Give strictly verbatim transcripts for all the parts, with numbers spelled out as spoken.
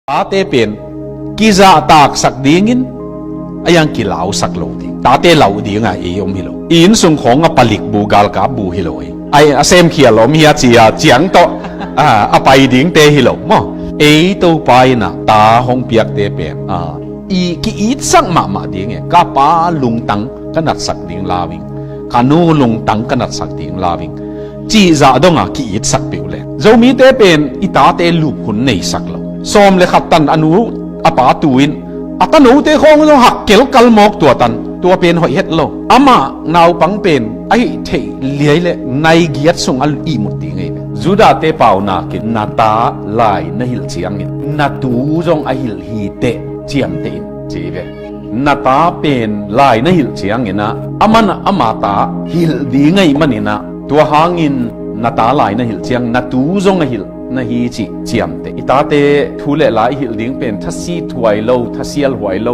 Tate pen kizahtaksak dingin a iang kilausak lo ding. Tate lau dinga ei om hi lo. I innsung khawng a palik bu galkap bu hi lo ei. Ai a semkhial om hi a cia ciang tawh a, a pai dingte hi lo maw? Ei Topa in a ta hong piakte pen a, i ki-itsak mahmah ding e. Ka pa lungtang ka natsak ding lau ing, ka nu lungtang ka natsak ding lau ing, cihzah donga ki-itsak peuh le Zomite pen i tate lup hun neisak lo. Sawm le khat tan a nu a pa tu in a tanote khawng zong hak kelkal mawk tua tan, tua pen hoih het lo. Amah naupang pen ahi theih liai le nai giat sung a ihmut ding ei ve. Judahte paunakin na ta lai na hilh ciangin na tu zong a hilh hi teh ciamteh in ci ve. Na ta pen lai na hilh ciangin a, aman a ama ta hilh ding ahih manin a, tua hangin na ta lai na hilh ciang na tu zong a hilh na hi cih ciamteh. I tate thu le la i hilh ding pen thasi thuai lo, thasial huai lo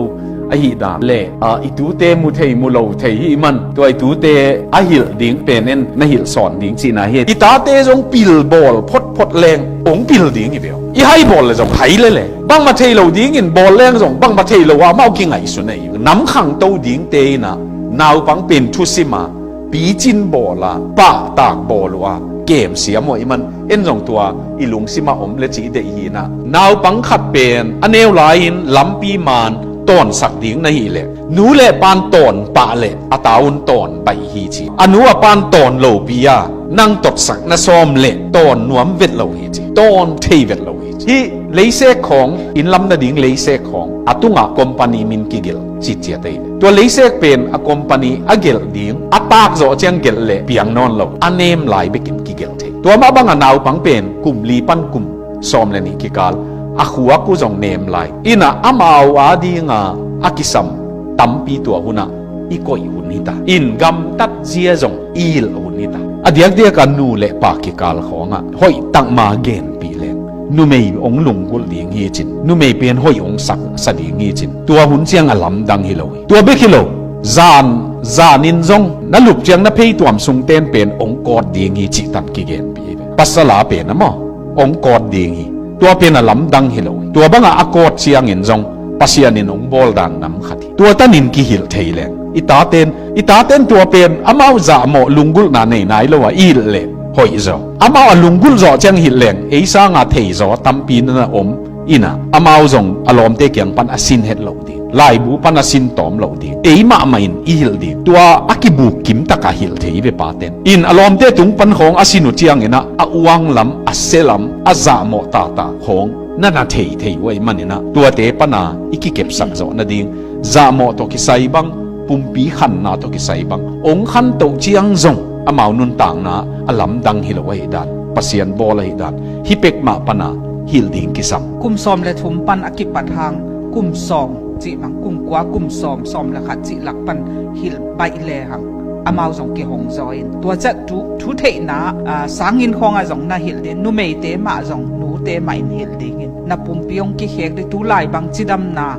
ahih dan le a, i tute mu thei mu lo thei hih man tua i tute a hilh ding pen en na hilh sawn ding cihna hi. I tate zong pilbawl photphot leng ong pil ding hi beo. I haibawl le zong hai lele bangmah thei lo dingin bawl leng zong bangmah thei lo a amau kingaihsun ahi. Nam khangto dingte in a naupang pen thusim a picin bawl a pahtak bawl uh a kemsiam uh ahih man en zong tua i lungsim a om le cih deih hi in a, naupang khat pen a neu lai-in lampi man tawnsak ding na hih leh nu le pan tawn pah le a ta un tawn baih hi ci. A nu a pan tawn lopi a nang totsak na sawm le tawn nuam vet lo hi ci. Tawn thei vet lo hi ci. Hih leisek khawng, inn lam nading leisek khawng a tungah company min kigelh citciat ahi. Tua leisek pen a company a gelh ding a tak zawh ciang gelh le piang nawn lo, a nem lai bekin kigelh thei. Tua mah bangah naupang pen kum li pan kum sawm le nih kikal a khuak uh zong nem lai. In a amau a dinga a kisam tampi tua hunah i koih hun hita. In gamtat zia zong i hilh hun hita. A diakdiak a nu le pa kikal khawngah hoih takma genpih leng numei ong lunggulh ding hi cin, numei pen hoih ong saksa ding hi cin, tua hun ciang a lamdang hi lo hi. Tua bek hi lo, zan zanin zong na lup ciang na pheituam sungten pen ong kawt ding hi cih tan kigenpih hi ve. Pasal a pen a maw ong kawt ding hi. Tua pen a lamdang hi lo hi. Tua bangah a kawt ciangin zong Pasian in ong bawl dan nam khat hi. Tua tanin kihilh thei leng i taten, i taten tua pen amau zahmawh lunggulhna nei nai lo a i hilh leh hoih zaw. Amau a lunggulh zawh ciang hilh leng ei sanga thei zaw tampi na om in a, amau zong a lawmte kiang pan a sin het lo ding, laibu pan a sin tawm lo ding, ei mahmah in i hilh ding. Tua a kibuk kimtaka hilh thei ve paten. In a lawmte tung pan khawng a sin uh ciangin a, a uang lam, a sia lam, a zahmawh tata khawng na na thei thei uh ahih manin a, tuate pana i kikepsak zawh nading zahmawh tawh kisai bang, pumpi khanna tawh kisai bang ong khantoh ciang zong amau nuntakna a lamdang hi lo ahih dan, Pasian bawl ahih dan hih pek mah pana hilh ding kisam. Kum sawm le thum pan a kipat hang kum sawm cih bang, kum kua, kum sawm, sawm le khat cih lak pan hilh baih le hang amau zong kihong zaw in. Tua ciah thu, thu theihna a, sanginn khawngah zong na hilh ding, numeite mah zong nute mah in hilh dingin na pumpi hong kikhek ding. Tulai bang cidamna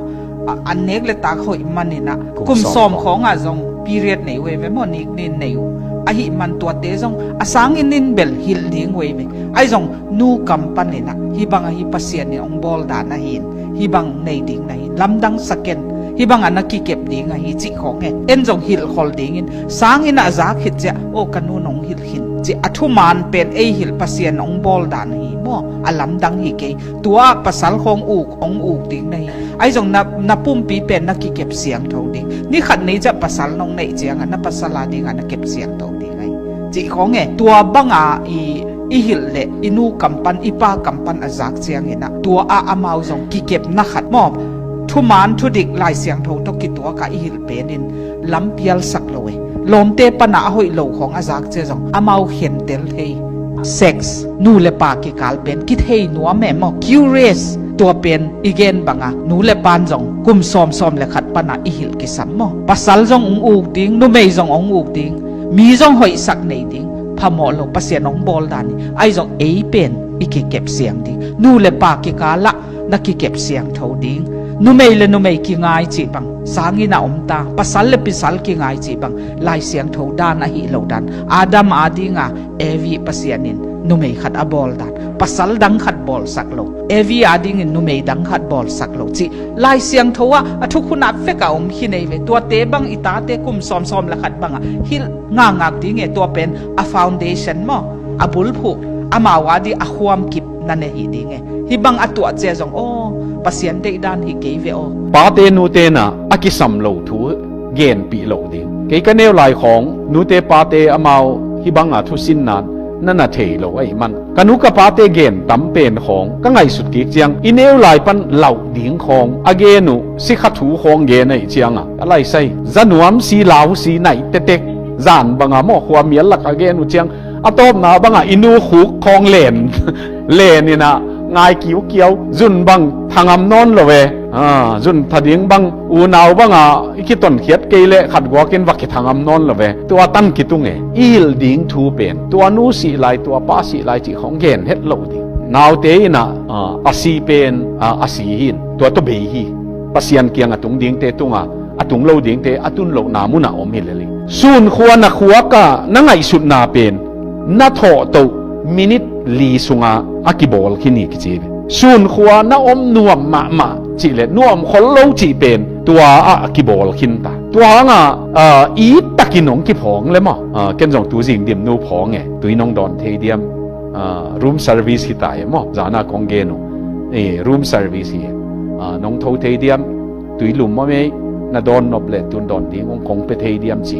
a, an nek le tak hoih manin a, kum sawm khawngah zong period nei uh e ve maw, niknin nei uh. Ahih man tuate zong a sanginn in bel hilh ding uh e ve. Ahi zong nu kam panin a, hih bang ahi Pasian in hong bawl dan ahi in, hih bang nei ding na hi, lamdang sa ken, hih bangah na kikep ding ahi cih khawng e. En zong hilhkhol dingin sanginn ah a zak khit ciah, aw ka nu nong hilh khin cih a thuman pen ei hilh Pasian hong bawl dan ahi maw, a lamdang hi kei. Tua pasal khawng uk hong uk ding na hi. Ahi zong na, na pumpi pen na kikep siangtho ding. Ni khat ni ciah pasal nong neih ciangah na pasal a dingah na kep siangtho ding ahi cih khawng e. Tua banga i, i hilh leh i nu kam pan i pa kam pan a zak ciangin ah tua ah amau zong kikepna khat maw, thuman thudik Lai Siangtho tawh kituak a i hilh pen in lam pialsak lo e. Lawmte pana a hoih lo khawng a zak cia zong amau khentel thei. Sex, nu le pa kikal pen kithei nuam e maw, curious. Tua pen i gen banga nu le pan zong kum sawm, sawm le khat pana i hilh kisam maw. Pasal zong ong uk ding, numei zong ong uk ding, mi zong hoihsak nei ding, phamawh lo, Pasian ong bawl dan hi. Ahi zong ei pen i kikep siang ding, nu le pa kikal ah na kikep siangtho ding. Numei le numei kingai cih bang sanginn ah om ta, pasal le pasal kingai cih bang Lai Siangtho dan ahi lo dan. Adam a dinga Evi Pasian in numei khat a bawl dan, pasal dang khat bawlsak lo, Evi a dingin numei dang khat bawlsak lo cih Lai Siangtho ah a thukhun ah vek a om khin ei ve. Tuate bang i tate kum sawmsawm le khat bangah hilh ngakngak ding e. Tua pen a foundation maw, a bulphuh, amau a dih a khuam kip na ne hi ding e. Hih bang a tuah cia zong aw, Pasian deihdan hi kei ve aw. Pate nute na a kisam lo thu genpih lo ding. Kei ka neu lai khawng nute pate amau hih banga thusinna na na thei lo ahih man, ka nu ka pate gen tam pen khawng ka ngaihsut kik ciang, i neu lai pan lauh ding khawng a gen uh, sikha thu khawng gen ahih cianga a laisai za nuam si, lau si, naih tetek, zan banga maw, khuamial lak a gen uh ciang, a tawpna banga i nu khuk khawng len len inah ngai kiukiau, zun bang thangam nawn lo ve. Ah, zun tha ding bang, unau banga i kitonkhiat kei leh khat guakin va kithangam nawn lo ve. Tua tan kitung e. I hilh ding thu pen tua nu sih lai, tua pa sih lai cih khawng gen het lo ding. Naute inah, ah, a si pen, ah, a si hin, tua tawh bei hi. Pasian kiang a tung dingte tunga, a tung lo dingte a tun lohna munah om hi lel hi. Sunkhua na khuaka na ngaihsutna pen na thawhtoh minit li sunga a kibawl khin hi kici hi. Sunkhua na om nuam mahmah cih le nuam khol lo cih pen tua ah a kibawl khin ta. Tua hanga, ah, it takin hong kiphawng le maw? Ah, ken zong tuzing dimnu phawng e, tui nong dawn thei diam? Ah, room service hi ta e maw? Zana kong gen uh. Eh, room service hi. Ah, nong tho thei diam? Tui lum maw mei, na dawn nop le tun dawn ding hong kong pe thei diam ci.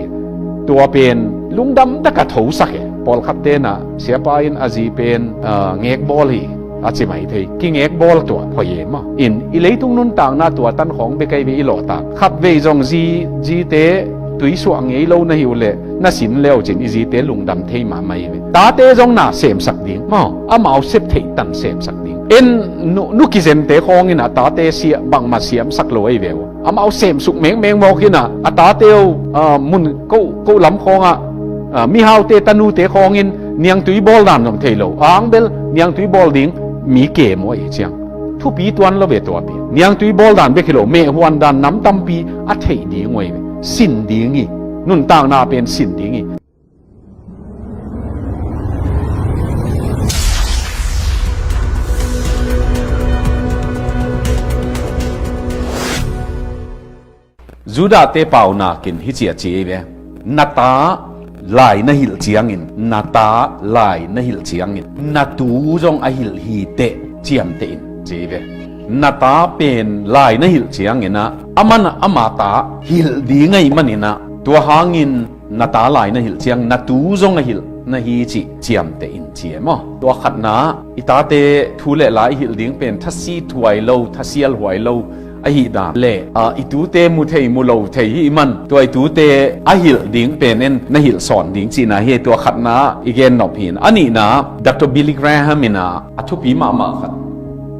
Tua pen lungdam taka thosak e. Pawlkhat tenah siapa in a zi pen, ah, ngekbawl hi a ci mai thei. Kingekbawl tua phoih e maw? In i leitung nuntakna tua tan khawng bek ahi ve i lawhtak. Khat vei zong zi, zite tuisuah ngei lo na hi uh leh na sin leu cin i zite lungdam thei mahmah hi ve. Tate zong na semsak ding maw? Amau sep theih tan semsak ding. En nu, nu kizente khawngin a tate siah bangmah siamsak lo ahi ve uh. Amau semsuk mengmeng mawk inah a tate uh, ah, mun ko, ko lam khawngah, ah, mihaute tanute khawngin niangtui bawl dan zong thei lo. A ang bel niangtui bawl ding mi kem uh ahi ciang thupi tuan lo ve tua pi. Niangtui bawl dan bek hi lo, mehhuan dan nam tampi a theih ding uh ahi ve. Sin ding hi. Nuntakna pen sin ding hi. Judah te paunak in hici a ci hi ve. Na ta lai na hilh ciangin, na ta lai na hilh ciangin, na tu zong a hilh hi teh ciamteh in ci hi ve. Na ta pen lai na hilh ciangin ah, a man ah ama ta hilh ding ahih manin ah, tua hangin na ta lai na hilh ciang, na tu zong a hilh na hi cih ciamteh in ci e maw? Tua khatna, i tate thu le la i hilh ding pen thasi thuai lo, thasial huai lo ahih dan le, ah, i tute mu thei mu lo thei hi man, tua i tute a hilh ding pen en na hilh sawn ding cihna hi. Tua khatna i gen nop hi. A nihna, Doctor Billy Graham in ah a thupi mahmah khat,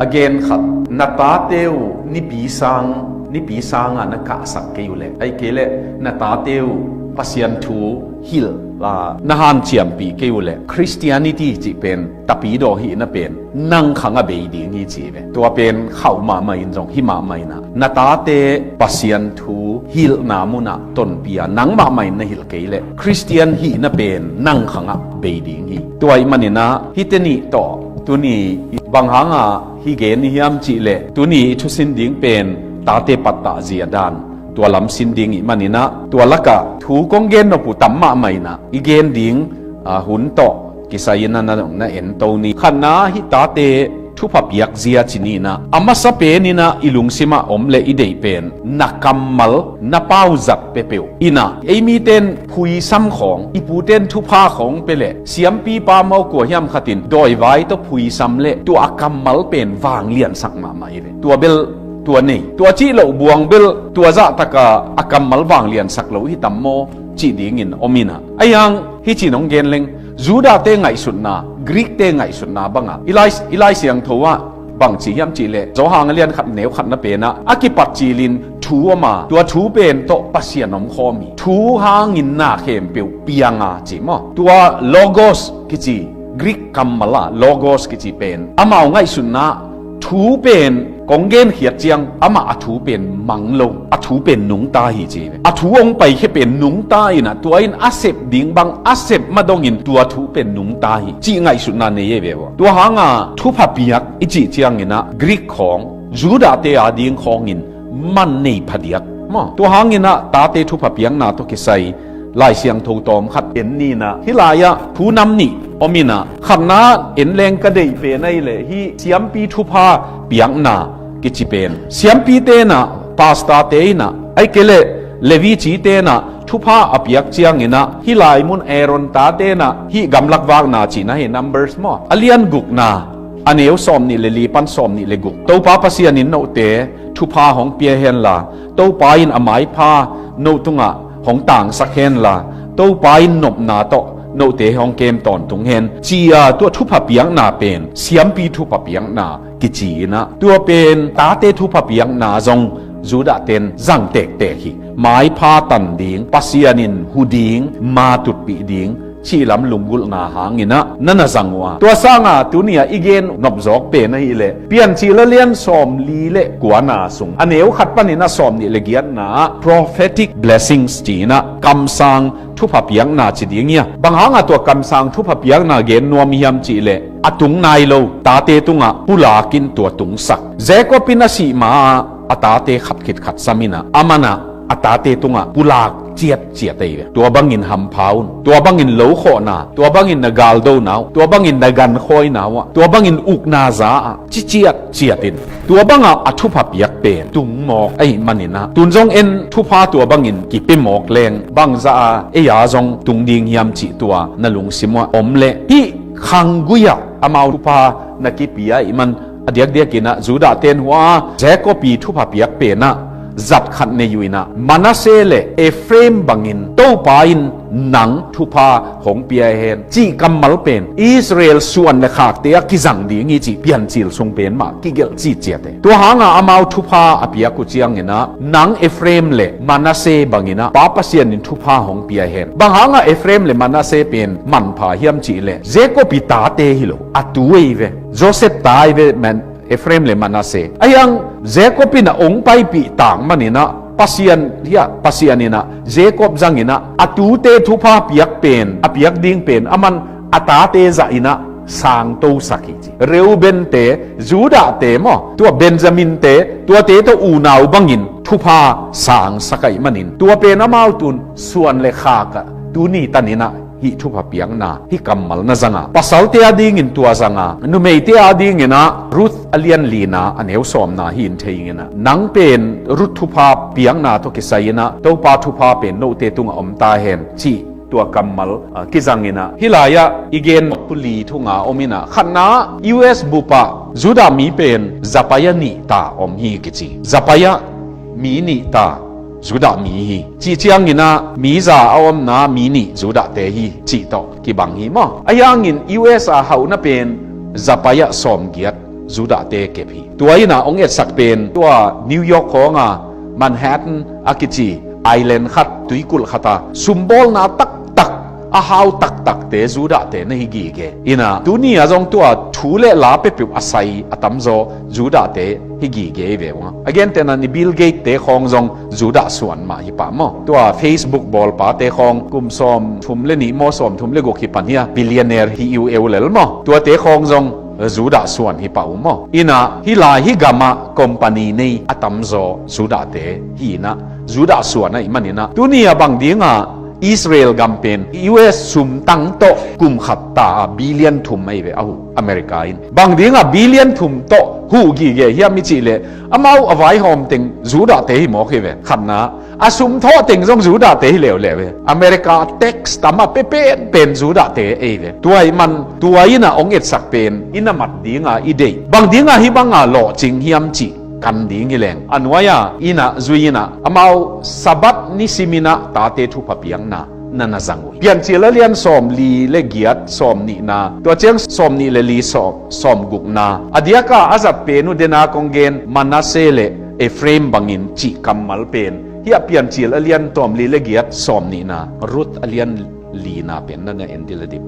a gen khat, na tate uh nipi sang, nipi sangah na kahsak kei uh leh, ahih kei leh na tate uh Pasian thu hilh, ah, na hanciampih kei uh leh, Christianity cih pen tapidaw hihna pen nang khangah bei ding hi ci hi ve. Tua pen khauh mahmah in zong hi mahmah in ah, na tate Pasian thu hilhna munah tonpih a, nang mahmah in na hilh kei leh Christian hihna pen nang khangah bei ding hi. Tua ahih manin ah hihte nih tawh tuni bang hanga hih gen i hiam cih leh, tuni i thusin ding pen tate pattah zia dan, tua lam sin ding ih manin ah, tua lakah thu kong gen nop uh tam mahmah in ah, i gen ding, ah, hun tawh kisai in ah na, na en to ni. Khatna, hih tate thupha piak zia ci ni in ah, a masa pen in ah i lungsim ah om le i deih pen na kammal, na pauzat peuhpeuh in ah, ei mite in phuisam khawng, i pute in thupha khawng pia leh, siampipa maw kua hiam khat in dawivai tawh phuisam leh, tua a kammal pen vangliansak mahmah hi ve. Tua bel tua nei, tua cih loh buang bel tua zahtaka a kammal vangliansak lo hi tam maw cih dingin om in ah. Ahi hang hih ci-in hong gen leng, Judah te ngaihsutna, Greek te ngaihsutna banga i Lai, i Lai Siangtho ah bang ci hiam cih leh, Johan a lian khat neu khatna pen ah a kipat cilin thu om a, tua thu pen tawh Pasian omkhawm hi. Thu hangin na khempeuh piang a ci maw? Tua Logos kici, Greek kammal ah Logos kici pen amau ngaihsutna Thu pen kong genkhiat ciang amah a thu pen mang lo, a thu pen nungta hi ci ve. A thu hong paikhia pen nungta inah tua in a sep ding bang a sep madongin tua thu pen nungta hi cih ngaihsutna nei ei ve uh. Tua hanga thupha piak i cih cianginah Greek khawng, Judahte a ding khawngin man nei phadiak maw? Tua hanginah tate thupha piakna tawh kisai Lai Siangtho tawm khat en ninah hih lai-ah thu nam nih om inah khatna en leng ka deih pen ahi leh hih siampi thupha piakna kici pen siampi tenah pastor te inah ai kei leh Levi ci tenah thupha a piak cianginah hih lai mun Aaron ta tenah hih gamlak vakna cihna hi Numbers maw? A lian gukna a neu sawm nih le li pan sawm nih le guk. Topa Pasian in note thupha hong pia henla, Topa in a maipha no tungah hong tangsak henla, Topa in nopna tawh note hong kem tawntung hen, ci-a tua thupha piakna pen siampi thupha piakna kici inah tua pen tate thupha piakna zong Judah ten zang tektek hi. Maipha tan ding, Pasian in hu ding, ma tutpih ding, cihlam lunggulhna hanginah na na zang uh a. Tua sanga tuni-ah i gen nopzawk pen ahileh Piancil a lian sawm li le kuana sung a neu khat paninah sawm nih le giatna ah prophetic blessings ci-inah kamsang thupha piakna ci ding hi a. Bang hanga tua kamsang thupha piakna gen nuam hiam cihleh a tung nai lo tate tungah pulakin tua tungsak. Jacob in a sih ma-ah a tate khat khit khat saminah a manah a tate tungah pulak ciatciat ei ve. Tua bangin hampha un, tua bangin lokhawhna, tua bangin na galdona uh, tua bangin na gankhawina uh ah, tua bangin ukna za ah ci ciatciat in tua bangah a thupha piak pen tung mawk ahi maninah tun zong en thupha tua bangin kipia mawk leng bangza a ei a zong tung ding hiam cih tua na lungsim uh ah om leh hih khanggui-ah amau thupha na kipia ahi man a diakdiakinah Judah ten hua Jacob i thupha piak penah zat khat nei uh inah Manasseh le Ephraim bangin Topa in nang thupha hong pia hen cih kammal pen Israel suan le khakte a kizang ding hi cih Piancil sung pen mah kigelh citciat e. Tua hanga amau thupha a piak uh cianginah nang Ephraim le Manasseh banginah Pa Pasian in thupha hong pia hen. Bang hanga Ephraim le Manasseh pen manpha hiam cihleh Jacob i tate hi lo, a tu ei ve. Joseph ta ei ve man Ephraim le Manasseh. Ahiang Jacob in a ong paipih tang maninah Pasian hiah Pasian inah Jacob zanginah a tute thupha piak pen a piak ding pen a man a tate zah inah sangtosak hi ci. Reuben te, Judah te maw, tua Benjamin te, tuate tawh unau bangin thupha sangsak ahi manin tua pen amau tun suan le khakah tuni taninah hih thupha piakna hih kammal na zanga, pasalte a dingin tua zanga, numeite a dinginah Ruth a lian lina a neu sawmna hi in thei inginah nang pen Ruth thupha piakna tawh kisai inah Topa thupha pen note tungah om ta hen cih tua kammal ah, kizang inah hih lai-ah i gen puli thunga om inah khatna U S bupah Judah mi pen zapaya nih ta om hi kici. Zapaya mi nih ta Judah mi hi. Cih cianginah mi za a omna mi nih Judah te hi cih tawh kibang hi maw? Ahiangin U S a hauhna pen zapaya sawmgiat Judah te kep hi. Tua inah ong etsak pen tua New York khawnga Manhattan a kici island khat tuikulh khata sumbawlna taktak a hau taktakte Judah te na hi gige. Inah tuni a zong tua thu le la peuhpeuh a sai a tamzaw Judah te hi gige i ve ua. A gentehna ni Bill Gates te khawng zong Judah suan mah hi pah maw? Tua Facebook bawlpa te khawng kum sawm thum le nih maw sawm thum le guk hi pan hia billionaire hi iu eu lel maw? Tua te khawng zong Judah suan hi pah uh maw? Inah hih lai hih gamah company nei a tamzaw Judah te hi inah Judah suan ahi maninah tuni a bang dinga Israel gam pen U S sumtang tawh kum khat ta a billion thum ahi ve a huh America in. Bang dinga billion thum tawh huh gige hiam i cihleh amau a vaihawm teng Judah te hi mawk hi ve. Khatna a sum thawh teng zong Judah te hi leuleu ve. America tax tam a pia penpen Judah te ei ve. Tua ahi man tua inah ong etsak pen i na mat dinga i deih. Bang dinga hih banga lawhcing hiam cih kan ding hi leng a nuai-a inah zui inah amau Sabbath ni siminah tate thupha piakna na na zang uh hi. Piancil a lian sawm li le giat sawm nihna tua ciang sawm nih le li sawm sawm gukna a diaka a zat pen uh dena kong gen Manasseh le Ephraim bangin cih kammal pen hih a Piancil a lian sawm li le giat sawm nihna Ruth a lian lina pen na na en dil a dip.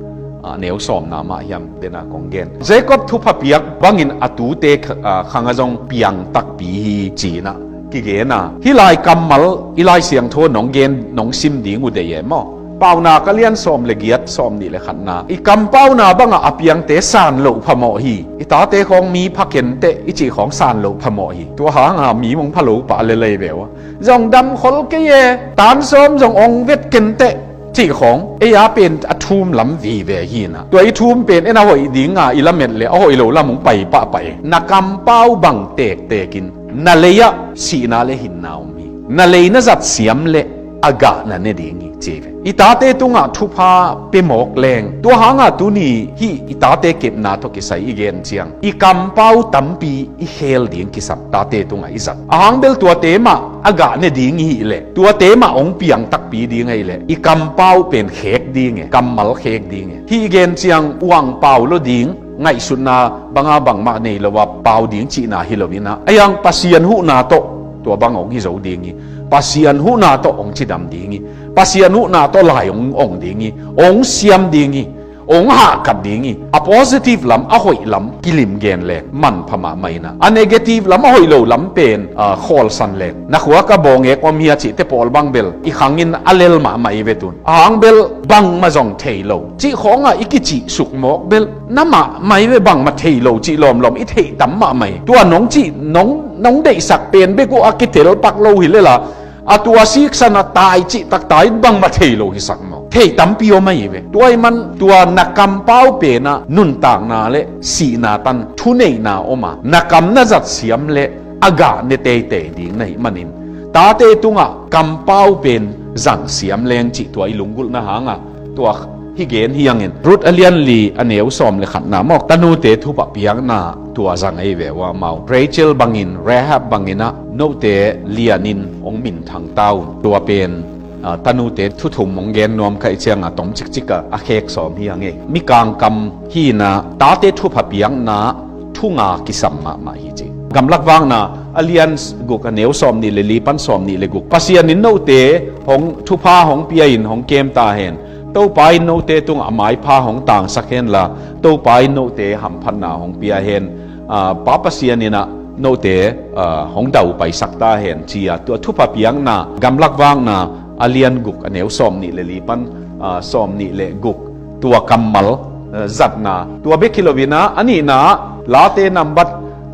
a neu sawmna mah hiam dena kong gen. Jacob thupha piak bangin a tute kha-, a, khanga zong piang takpi hi ci-in ah kigen a. Hih lai kammal i Lai Siangtho nong gen, nong sim ding uh deih e maw? Paunak a lian sawm le giat, sawm nih le khatna. I kampauna bangah a piangte san loh phamawh hi. I tate khawng mi pha kenteh i cih khawng san loh phamawh hi. Tua hanga mi mong pha lo pah lelei ve uh a. Zong dam khol kei e, tan sawm zong ong vet kenteh cih khawng, ei a pen a thum lam vive hi na. Tua i thum pen en a hoih dinga i lamet le a hoih lo lam ong pai pahpah e. Na kampau bang tektekin na lei-ah sihna le hinna om hi. Na lei na zat siam le a gah na ne ding hi ci ve. I tate tungah thupha pia mawk leng, tua hanga tuni hih i tate kepna tawh kisai i gen ciang i kampau tampi i khel ding kisam, tate tungah i zat. A hang bel tuate mah a gah ne ding i hih leh, tuate mah ong piang takpi ding ahih leh, i kampau pen khek ding e, kammal khek ding e. Hih i gen ciang uang pau lo ding, ngaihsutna banga bangmah nei lo a pau ding cihna hi lo in ah, a yang Pasian huhna tawh tua bang ong hi zo ding hi. Pasian huhna tawh ong cidam ding hi. Pasian huhna tawh lai ong ong ding hi. Ong siam ding hi. Ong hahkat ding hi. A positive lam, a hoih lam kilim gen leng manpha mahmah in ah, a negative lam, a hoih lo lam pen, a, khawlsan leng, na khua ka bawngek om hi a cihte pawl bang bel i khangin a lel mahmah i ve tun. A hang bel bangmah zong thei lo cih khawngah i kicih suk mawk bel na mahmah i ve, bangmah thei lo cih lawmlawm i theih tam mahmah hi. Tua nong cih, nong, nong deihsak pen bek uh a kitel pak lo hi lela, a tua siksan a tai cih taktak in bangmah thei lo hisak maw? Thei tampi om ahi ve. Tua ahih man tua na kampau penah nuntakna le sihna tan thuneihna om a, na kam na zat siam le a gah ne teitei ding na hih manin, tate tungah kampau pen zang siam leng cih tua i lunggulhna hanga tua hih gen hi hangin, Ruth a lian li a neu sawm le khatna maw, tanute thupha piakna tua zang ahi ve uh a, amau Rachel bangin, Rahab bangin ah note lianin ong minthang ta un. Tua pen, a, tanute thu thum ong gen nuam ka hih cianga tom cikcik a, a khek sawm hi hang e. Mikang kam hi na, tate thupha piakna thu nga kisam mahmah hi ci. Gamlak Vakna a lian guk a neu sawm nih le li pan sawm nih le guk. Pasian in note hong thupha hong pia in hong kem ta hen. Topa in note tungah a maipha hong tangsak hen la, Topa in note hamphatna hong pia hen. A, Pa Pasian in ah note, a, hong daupaisak ta hen ci-a tua thupha piakna, Gamlak Vakna a lian guk a neu sawm nih le li pan, a, sawm nih le guk. Tua kammal, a, zatna. Tua bek hi lo in ah, a nihna ah Late nambat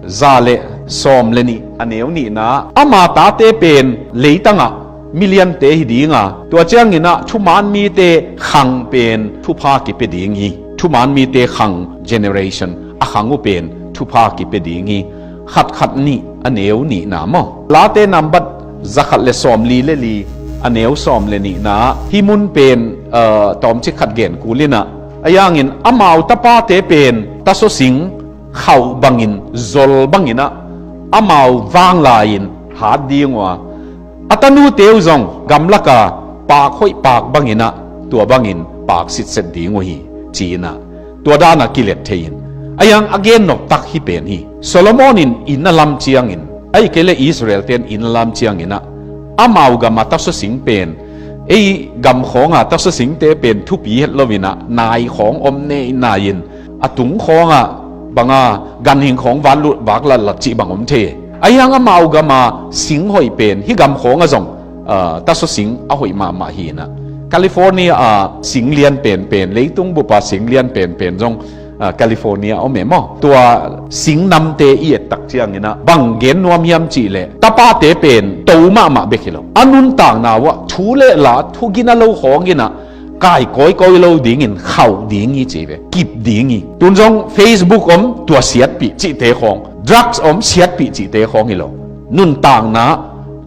za le sawm le nih a neu nihna ah, ama tate pen leitangah miliante hi dinga, tua ciangin ah thuman mite khang pen thupha kipia ding hi. Thuman mite khang, generation a khang uh pen thupha kipia ding hi. Khat khat nih a neu nihna maw, Late nambat za khat le sawm li le li a neu sawm le nihna ah, hih mun pen, a, tawmcik khat gen kul in ah, a yangin amau tapate pen tasaw sing khauh bangin, zol bangin ah amau vanglai-in hat ding uh a, a tanute uh zong gamlaka paak hoih paak bangin ah tua bangin paak sitset ding uh hi, ci-in ah tua dan a kilet thei-in, a yang a gen noptak hih pen hi. Solomon in inn a lam ciangin, ahih kei leh Israel-te in inn a lam ciangin ah, amau gam a tasaw sing pen, ei gam khawnga tasaw singte pen thupi het lo-in ah, nai khawng om nei nai-in, a tung khawngah banga ganhing khawng vak lut, vak latlat cih bang om thei. Ahi hang amau gama sing hoih pen hih gam khawngah zong, a, tasaw sing a hoih mahmah hi-in ah, California a sing lian penpen, leitung bup a sing lian penpen zong, a, California om e maw. Tua sing namte i et tak ciangin ah bang gen nuam hiam cih leh, tapate pen to mahmah bek hi lo, a nuntakna uh ah thu le la, thu gina lo khawng in ah kai kawikawi lo dingin khauh ding hi ci ve, kip ding hi. Tun zong Facebook om, tua siatpih cihte khawng, drugs om, siatpih cihte khawng hi lo, nuntakna,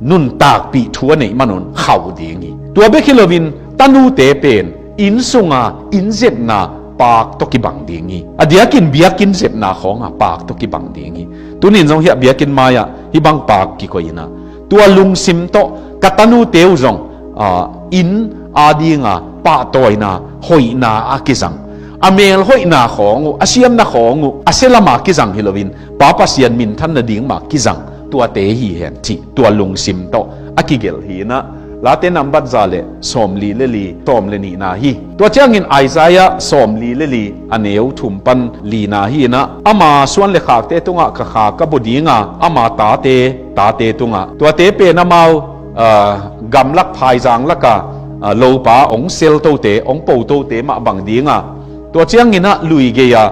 nuntakpih thu a neih manun khauh ding hi. Tua bek hi loin tanute pen inn sunga inn zetna paak tawh kibang ding hi. A diakin biakinn zetna khawnga paak tawh kibang ding hi. Tunin zong hiah biakinn mai-ah hih bang paak kikoih in ah, tua lungsim tawh ka tanute uh zong, a, inn adinga pahtawina, hoihna a kizang, a mel hoihna khawng uh, a siamna khawng uh a sia lama kizang hi loin, Pa Pasian minthan nading ma kizang tuate hi hen cih tua lungsim tawh a kigelh hi-in ah, Late nambat za le sawmli le li, sawm le nihna hi. Tua ciangin Isaiah sawmli le li a neu thum pan lina hi inah, ama suan le khakte tungah ka kha ka bua dinga, ama tate, tate tungah, tuate pen amau, ah, gamlak phaizang laka, ah, lopa ong seltote, ong potote mah bang dinga, tua cianginah lui gei-a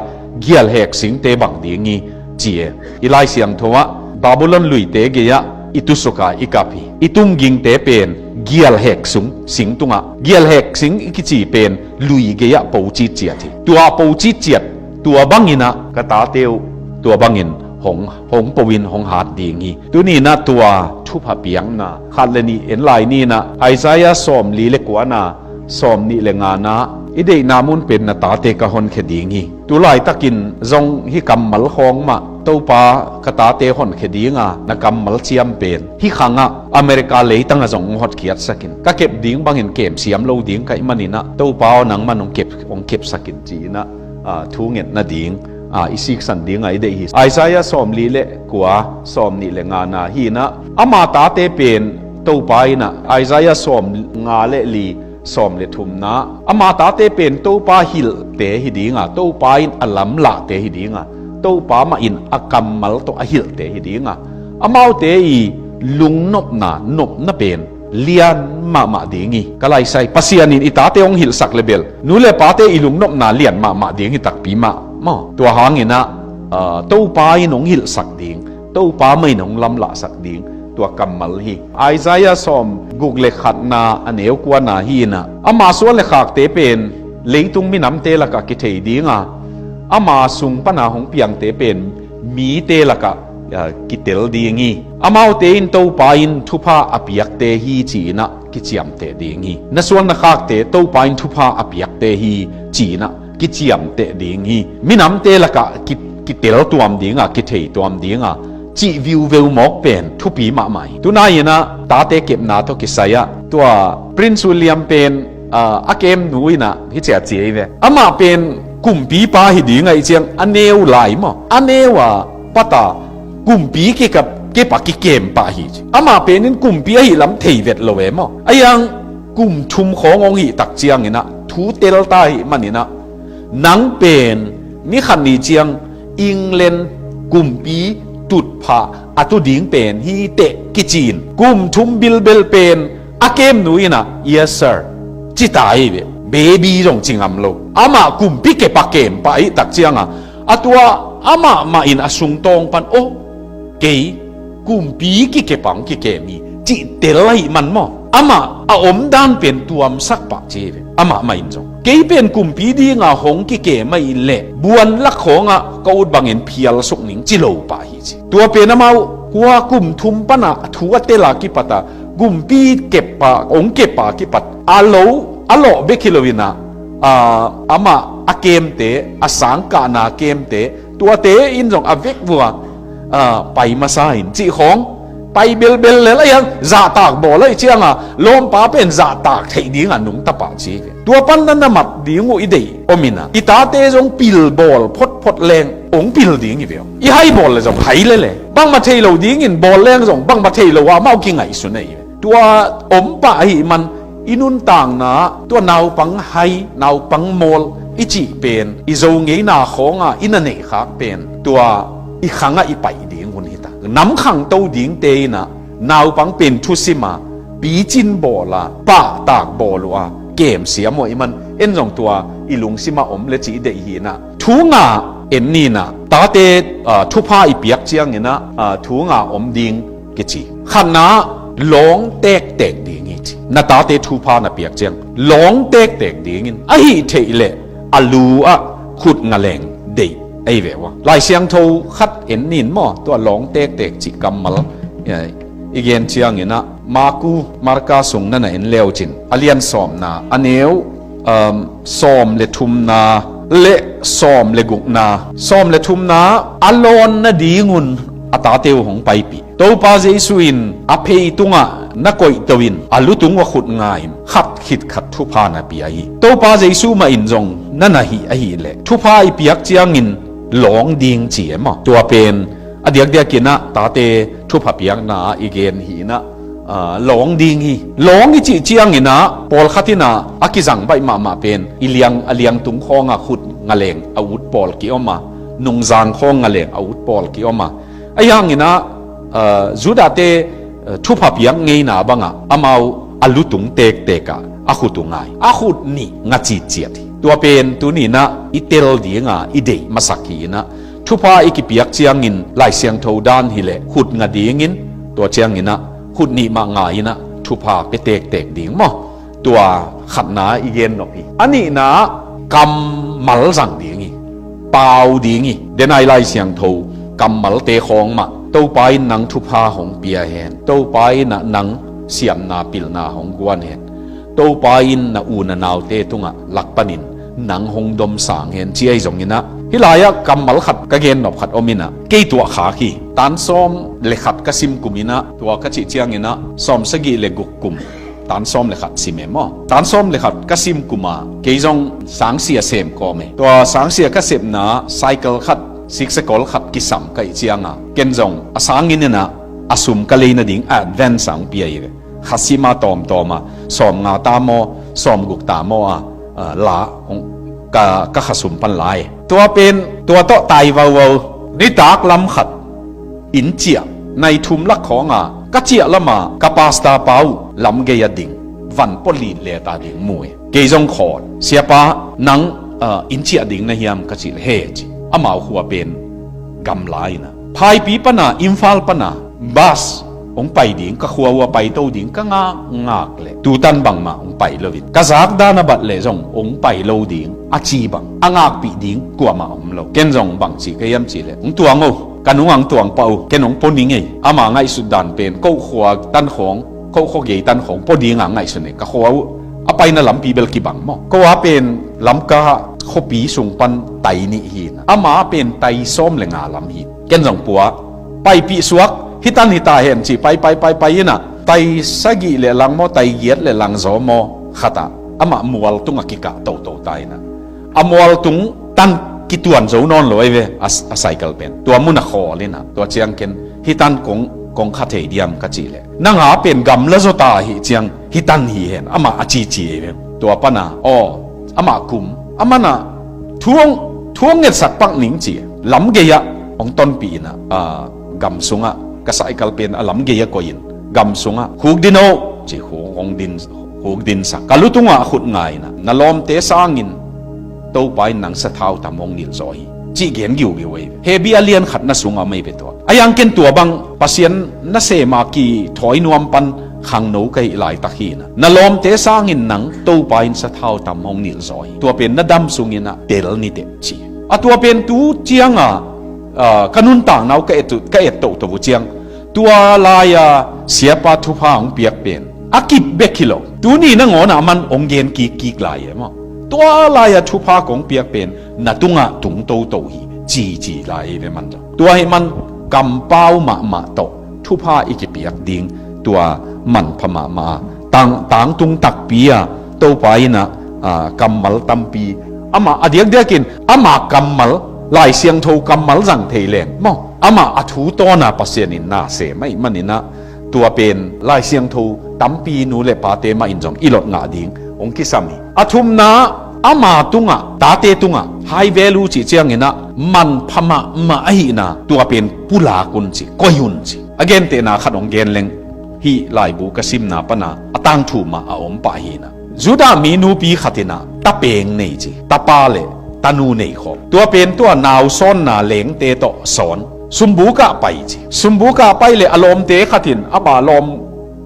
gialhek singte bang ding hi, ci e. I Lai Siangtho ah Babylon luite gei-ah i tusuka i kap hi. I tumgingte pen gialhek sung, sing tungah, gialhek sing i kici pen lui gei-ah po citciat hi. Tua po citciat, tua banginah ka tate uh tua bangin hong, hong po in hong hat ding hi. Tuninah tua thupha piakna khat le nih en lai ninah, Isaiah sawmli le kuana, sawmnih le ngana, i deihna mun pen na tate ka honkhia ding hi. Tulaitakin zong hih kammal khawng mah, Topa ka tate honkhia dinga na kammal ciam pen hih khangah America leitangah zong hong hotkhiatsakin, ka kep ding bangin kemsiam lo ding ka hih maninah, Topa aw nangman hong kep, hong kepsakin ci-inah, ah, thu ngetna ding, ah, i siksan dinga i deih hi. Isaiah sawmli le kua, sawmnih le ngana hi inah, ama tate pen Topa inah, Isaiah sawmnga le li, sawm le thumna, ama tate pen Topa hilhte hi dinga, Topa in a lamlahte hi dinga, Topa mah in a kammal tawh a hilhte hi dinga, amaute i lungnopna, nopna pen lian mahmah ding hi. Ka laisai, Pasian in i tate hong hilhsak le bel, nu le pate i lungnopna lian mahmah ding hi takpi mah maw. Tua hanginah, ah, Topa in hong hilhsak ding, Topa mah in hong lamlahsak ding, tua kammal hi. Isaiah sawmguk le khatna a neu kuana hi inah, ama suan le khakte pen leitung minamte lakah kithei dinga, ama sung pana hong piangte pen mite lakah, ah, kitel ding hi. Amaute in Topa in thupha a piakte hi ci-inah kiciamteh ding hi. Na suan na khakte Topa in thupha a piakte hi ci-inah kiciamteh ding hi. Minamte lakah ki, kitel tuam dinga, kithei tuam dinga, cih viuveu mawk pen thupi mahmah hi. Tunai inah tate kepna tawh kisai-ah tua Prince William pen, ah, a kemnu inah hih ciat ci ei ve. Amah pen kumpipa hi ding ahih ciang a neu lai maw, a neu a pata kumpi kikap, kepah kikem pah hi ci. Amah pen in kumpi ahih lam thei vet lo e maw. Ahi hang kum thum khawng hong hih tak cianginah thu telta ahih maninah, nang pen ni khat ni ciang England kumpi tutphah a tu ding pen hi teh kici-in, kum thum bilbel pen a kemnu inah, "Yes sir," ci ta hi ve. Baby zong ci ngam lo. Amah kumpi kepah kem pah ahih tak cianga, a tua amah mah in a sungtawng pan, "Aw, kei kumpi kikepah hong kikem hi," cih tel ahih man maw, amah a omdan pen tuamsak pah ci hi ve. Amah mah in zong, "Kei pen kumpi dinga hong kikem ahih leh buan lak khawngah ka ut bangin phial suk ning," ci lo pah hi ci. Tua pen amau hua kum thum pana thu a tela kipata kumpi kepa, hong kepa kipat a lo, a lawh bek hi lo inah, ah, amah a kemte, a sangkahna kemte, tuate in zong a vek vua, ah, pai masa in cih khawng, pai belbel lel ahi hang zahtak bawl ahih cianga lawmpa pen zahtak theih dinga nungta pah ci hi ve. Tua pan na na mat ding uh i deih om inah, i tate zong pilbawl photphot leng hong pil ding hi ve aw. I haibawl le zong hai lele, bangmah thei lo dingin bawl leng zong bangmah thei lo a amau kingaihsun ahi ve. Tua om pah ahih man i nuntakna, tua naupang hai, naupang mawl i cih pen, i Zo ngeina khawnga i na neihkhak pen tua i khangah i paih ding hun hita. Nam khangto dingte inah naupang pen thusima picin bawla, pahtak bawl uh a kemsiam uh ahih man, en zong tua i lungsimah om le cih i deih hi inah, thu nga en ninah, tate, ah, thupha i piak cianginah, ah, thu nga om ding kici. Khatna, lawng tektek ding hi ci. Na tate thupha na piak ciang lawng tektek dingin, ahih theih leh a lu ah khut ngaleng deih ahi ve ua. Lai Siangtho khat en nin maw, tua lawng tektek cih kammal, eh, i gen cianginah, Maku, Marka sung na na en leucin, a lian sawmna, a neu, um, sawm le thumna le sawm le gukna. Sawm le thumna, a lawn nadingun a tate uh hong paipih. Topa Jesu in a phei tungah na koihto in, a lu tung uh a khut nga in, khat khit khat thupha na pia hi. Topa Jesu mah in zong na na hih ahih leh, thupha i piak ciangin lawng ding ci e maw. Tua pen a diakdiakinah tate thupha piakna ah i gen hi inah, ah, lawng ding hi. Lawng i cih ciangin ah, pawlkhat in ah a kizang baih mahmah pen i liang, a liangtung khawngah khut ngaleng a ut pawl ki-om a, nungzang khawng ngaleng a ut pawl ki-om a, ahi hangin ah, ah, Judah-te, ah, thupha piak ngeina bangah amau a lutung tektek ah a khut uh ngai, a khut nih nga citciat hi. Tua pen tuni in ah i tel dinga i deih masak hi in ah, thupha i kipiak ciangin Lai Siangtho dan hileh khut nga dingin, tua ciangin ah khut nih mah nga in ah thupha pia tektek ding maw? Tua khatna i gen nop hi. A nihna, kammal zang ding hi. Pau ding hi. Denai Lai Siangtho kammalte khawng mah, Topa in nang thupha hong pia hen, Topa in ah nang siamna pilna hong guan hen, Topa in na u na naute tungah lak panin nang hong domsang hen, ci ahi zongin ah, hih lai-ah kammal khat ka gen nop khat om in ah, kei tuah khak hi. Tan sawm le khat ka sim kum in ah, tua ka cih ciangin ah, sawm sagih le guk kum tan sawm le khat sim e maw? Tan sawm le khat ka sim kum a, kei zong sangsia sem kawm e. Tua sangsia ka sepna cycle khat, siksekol khat kisam ka hih cianga, ken zong a sangin in ah a sum ka lei nading advance a hong pia hi ve. Kha sim a tawmtawm a, sawm nga ta maw, sawm guk ta maw a, ah, la hong, ka, ka kha sum pan la e. Tua pen, tua tawh tai vauvau, nitak lam khat inn ciah, nai thum lak khawnga ka ciah lama ka pastor pa uh lam gei a ding, van pawlin leta ding mu e. Kei zong khawl, "Siapa, nang, ah, inn ciah ding na hiam?" ka cih leh, "He," ci. Amau khua pen gamla in ah, Phaipi pana, Imphal pana bus hong pai ding, ka khua uh a paito ding ka ngak ngak leh, tutan bangmah hong pai loin, ka zak dan a bat leh zong hong pai lo ding a ci bang, a ngakpih ding kuamah om lo. Ken zong bang ci ka hiam cih leh, "Hong tuang o, ka nungah hong tuang pah uh, ken hong pua ning ei." Ama ngaihsut dan pen, ko khua tan khawng, ko khua gei tan khawng pua dinga ngaihsun ei. Ka khua uh a paina lampi bel kibang maw. Ko a pen Lamka khuapi sung pan tai nih hi in ah, ama pen tai sawm le nga lam hi. Ken zong pua, paipih suak, hih tan hi ta hen ci, pai, pai, pai, pai in ah, tai sagih le lang maw, tai giat le lang zaw maw khatah, amah mual tungah kikah toto ta in ah, a mual tung tan kituan zo nawn lo ahi ve, a, a cycle pen. Tua mun a khawl in ah, tua ciang ken, "Hih tan kong, kong kha thei diam?" ka cih leh, "Nang a pen gamla zaw ta hi ciang, hih tan hi hen," amah a cici ahi ve. Tua pana, aw, amah kum, a manah thu hong, thu hong ngetsak pak ning ci, lam gei-ah hong tonpih in ah, ah, gam sungah, ka cycle pen a lam gei-ah koih in, gam sungah, "Khuk din o," ci, khuk hong din, khuk dinsak. Ka lu tungah a khut nga in ah, "Na lawmte sangin Topa in nang sathau tam hong nilh zaw hi," cih gen giugiu ahi ve. Hebru a lian khatna sungah om ahi ve tua. Ahi hang ken tua bang Pasian nasem a kithawi nuam pan khangno ka hih laitak hi in ah, "Na lawmte sangin nang Topa in sathau tam hong nilh zaw hi. Tua pen na dam sungin ah tel ni teh," ci. A tua pen tu cianga, ah, ka nuntakna uh ka et uh, ka et tohtoh uh ciang, tua lai-a Siapa thupha hong piak pen a kip bek hi lo, tuni nangawn ah a man hong gen kikkik lai e maw. Tua lai-a thupha kong piak pen na tungah tung toto hi, cici lai hi ve man zong. Tua hi man kampau mahmah tawh thupha i kipiak ding, tua manpha mahmah a, tang, tangtung takpi a, Topa in ah, ah, kammal tampi, amah a diakdiakin, amah kammal, Lai Siangtho kammal zang thei leng maw, amah a thu tawn a Pasian in na sem ahih manin ah, tua pen Lai Siangtho tampi nu le pate mah in zong i lot ngah ding hong kisam hi. A thumna, ama tungah, tate tungah high value cih ciangin ah manpha mahmah ahihna, tua pen pulak un ci, koih un ci. A gentehna khat hong gen leng, hih laibu ka simna pana a tangthu mah a om pah hi in ah, Judah mi nupi khat in ah tapeng nei ci, tapa le tanu nei khawm. Tua pen tua nausawnna lengte tawh sawn. Sumbukah pai ci. Sumbukah pai le a lawmte khat in, ama lawm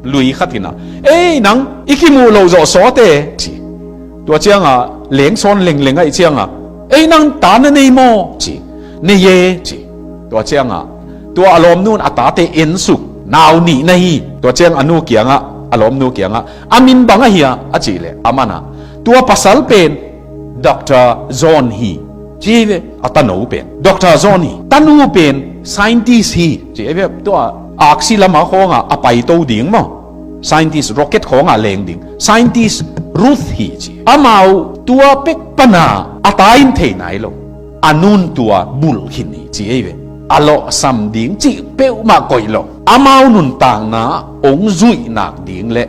lui khat in ah, "Ei nang, i kimuh loh zawh sawte," ci. Tua ciangah leng sawn lengleng ahih ciangah, "Ei nang, ta na nei maw?" ci. "Nei e," ci. Tua ciangah tua a lawmnu in a tate ensuk, nau nih na hi. Tua ciang a nu kiangah, a lawmnu kiangah, "A min bang ahi a?" a cih leh, a manah, "Tua pasal pen Doctor John hi," ci ve, a tanu pen. "Doctor John hi. Tanu pen scientist hi," ci ve. Tua aksi lama khawngah a paito ding maw, scientist, rocket khawngah leng ding scientist Ruth hi ci. Amau tua pek pana a ta in thei nai lo. A nun tua bulh khin hi ci ei ve. A lawhsam ding cih peuhmah koih lo. amau nuntakna ah hong zuih nak ding le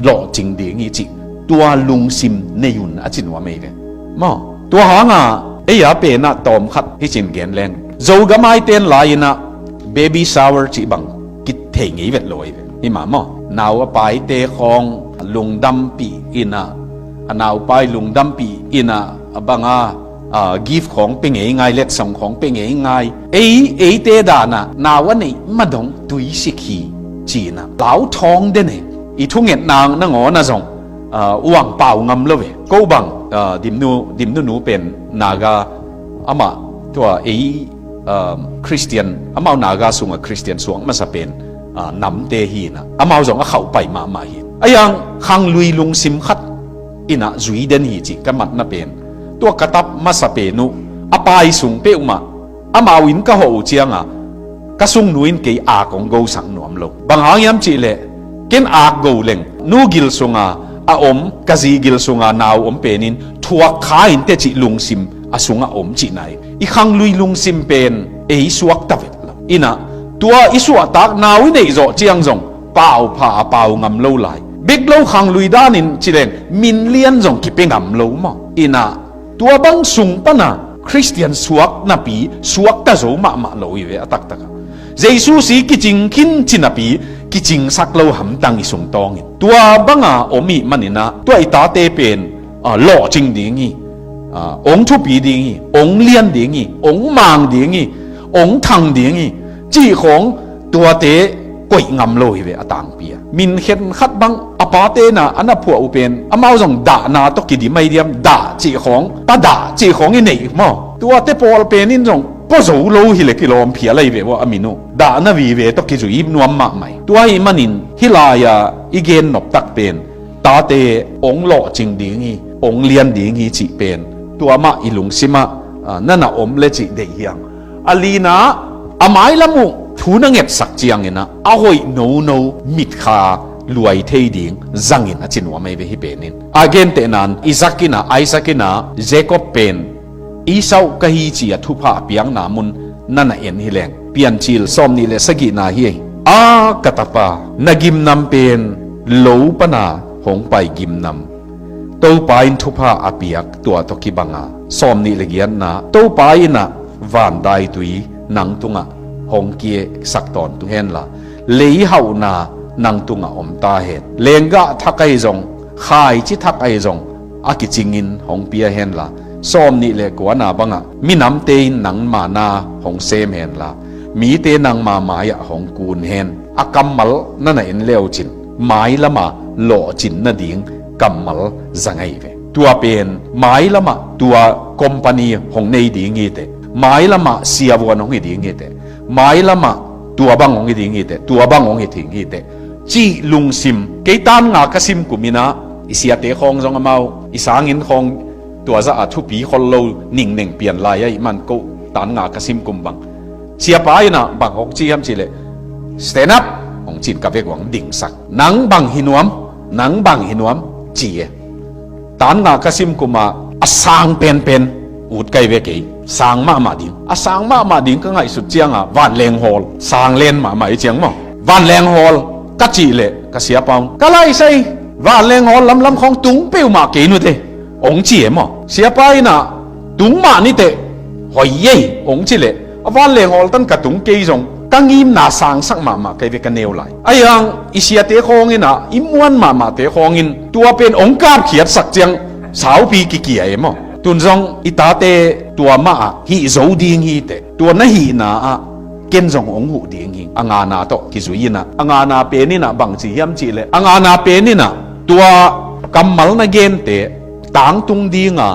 lawhcing ding hi cih tua lungsim nei un a ci nuam ei ve. Maw, tua hanga ei a penah tawmkhat hi cin gen leng, Zogam aite in lai-inah baby shower cih bang kithei ngei vet lo ei ve. Hi mah maw, nau a paite khawng lungdampih inah, a naupai lungdampih inah a banga, a, gift khawng pe ngei ngai, letsong khawng pe ngei ngai. Ei, eite danah nau a neih madong tuisik hi cinah lau thawng den e. I thungetna nangawnah zong, a, uang pau ngam lo ve. Ko bang, a, dimnu, dimnu nu pen Naga, amah tua ei, a, Khristian, amau Naga sungah Khristian suak masa pen, a, namte hinah amau zong a khauhpai mahmah hi. A yang khanglui lungsim khat inah zui den hi cih ka matna pen, tua ka tap masa pen uh a pai sung peuhmah amau in ka hawh uh cianga ka sungnu in kei ak hong gosak nuam lo. Bang hang hiam cihleh, ken ak go leng nu gil sunga a om, ka zi gil sunga nau om penin thuak kha inteh cih lungsim a sungah om cihna hi. I khanglui lungsim pen ei suakta vet lo. Inah tua i suahtak nau i neih zawh ciang zong pau pha a pau ngam lo lai. Bek lo khanglui danin cileng min lian zong kipe ngam lo maw. Inah tua bang sung pana Khristian suak napi suakta zo mahmah lo hi ve a taktakah. Jesu si kicing khin ci napi kicingsak lo hamtang i sung tawngin. Tua banga om ih maninah tua i tate pen, a, lawhcing ding hi, a, ong thupi ding hi, ong lian ding hi, ong mang ding hi, ong thang ding hi cih khawng tuate koih ngam lo hi ve a tangpi a. Min khen khat bang a pate na a na phuah uh pen amau zong dahna tawh kidim ahi diam, dah cih khawng, pa dah cih khawng i neih maw. Tuate pawl pen in zong pua zo lo hileh kilawm phial ahi ve uh a min uh. Dahna vive tawh kizui nuam mahmah hi. Tua ahih manin hih lai-a i gen noptak pen tate ong lawhcing ding hi, ong lian ding hi cih pen tua mah i lungsimah, a, na na om le cih deih hiang. A lina, a mailam uh thu na ngetsak cianginah a hoih nono mitkha luai thei ding zangin a ci nuam ahi ve hih penin. A gentehnan Isaac inah, Isaac inah Jacob pen Esau ka hi ci-a thupha a piakna mun na na en hileng Piancil sawmnih le sagihna hi ahi. A ka tapa, na gimnam pen lo pana hong pai gimnam, Topa in thupha a piak tua tawh kibanga. Sawmnih le giatna, Topa inah van daitui nang tungah hong kiesak tawntung henla, lei hauhna nang tungah om ta hen. Lenggah thak ahi zong, khaici thak ahi zong a kicingin hong pia henla, sawmnih le kuana bangah minamte in nangma na hong sem henla, mite nangma mai-ah hong kun hen. A kammal na na en leucin mailama lawhcin nading kammal zang ahi ve. Tua pen mailamah tua company hong nei ding hiteh, mailamah siavuan hong hi ding hiteh, mailamah tua bang hong hi ding hiteh, tua bang hong hi ding hiteh cih lungsim. Kei tan nga ka sim kuminah i siate khawng zong amau i sangin khawng tua zah a thupi khol lo ningneng pian lai ahih man ko tan nga ka sim kum bang siapa inah bang hong ci hiam cihleh, "Stand up," hong cin ka vek uang dingsak. "Nang bang hi nuam, nang bang hi nuam," ci e. Tan nga ka sim kuma a sang penpen ut kai ve kei. Sang mahmah ding, a sang mahmah ding ka ngaihsut cianga vanleng hawl, sang len mahmah i ciang maw, vanleng hawl ka cih leh ka siapa un, "Ka laisai, vanleng hawl lamlam khawng tung peuhmah kei nute," hong ci e maw. Siapa inah, "Tung mah niteh, hoi ei," hong ci leh a vanleng hawl tan ka tung kei zong ka ngimna sangsak mahmah kai ve ka neu lai. Ahi hang i siate khawng inah i muan mahmahte khawngin tua pen hong kapkhiatsak ciang saupi kikia e maw. Tun zong i tate tua mah ah hih zo ding hiteh, tua na hihna ah ken zong hong huh ding hi. A ngana tawh kizui inah, a ngana pen inah bang ci hiam cihleh, a ngana pen inah tua kammal na gente tangtung dinga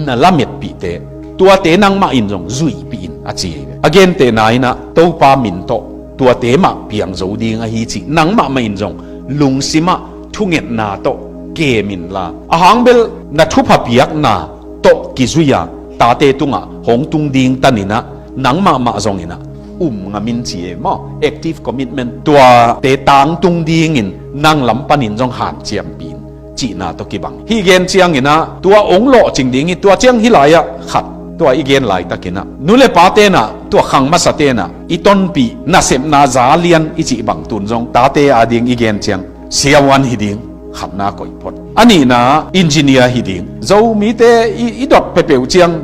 na lametpihte, tuate nangmah in zong zuihpih in a ci hi ve. A gentehna inah Topa min tawh tuate mah piang zo ding ahi cih nangmah mah in zong lungsimah thungetna tawh kem inla, a hangbel na thupha piakna tawh kizui-a tate tungah hong tung ding taninah nangmah mah zonginah um ngamin ci e maw, active commitment. Tuate tangtung dingin nang lam panin zong hanciampih in cihna tawh kibang. Hih gen cianginah tua hong lawhcing ding hi. Tua ciang hih lai-ah khat Tua i gen laitakin ah, nu le pa tenah, tua khang masa tenah i tonpih nasepna za lian i cih bang tun zong tate ading i gen ciang siavuan hi ding khatna koih phot. A nihna engineer hi ding. Zomite i, i dot peuhpeuh ciang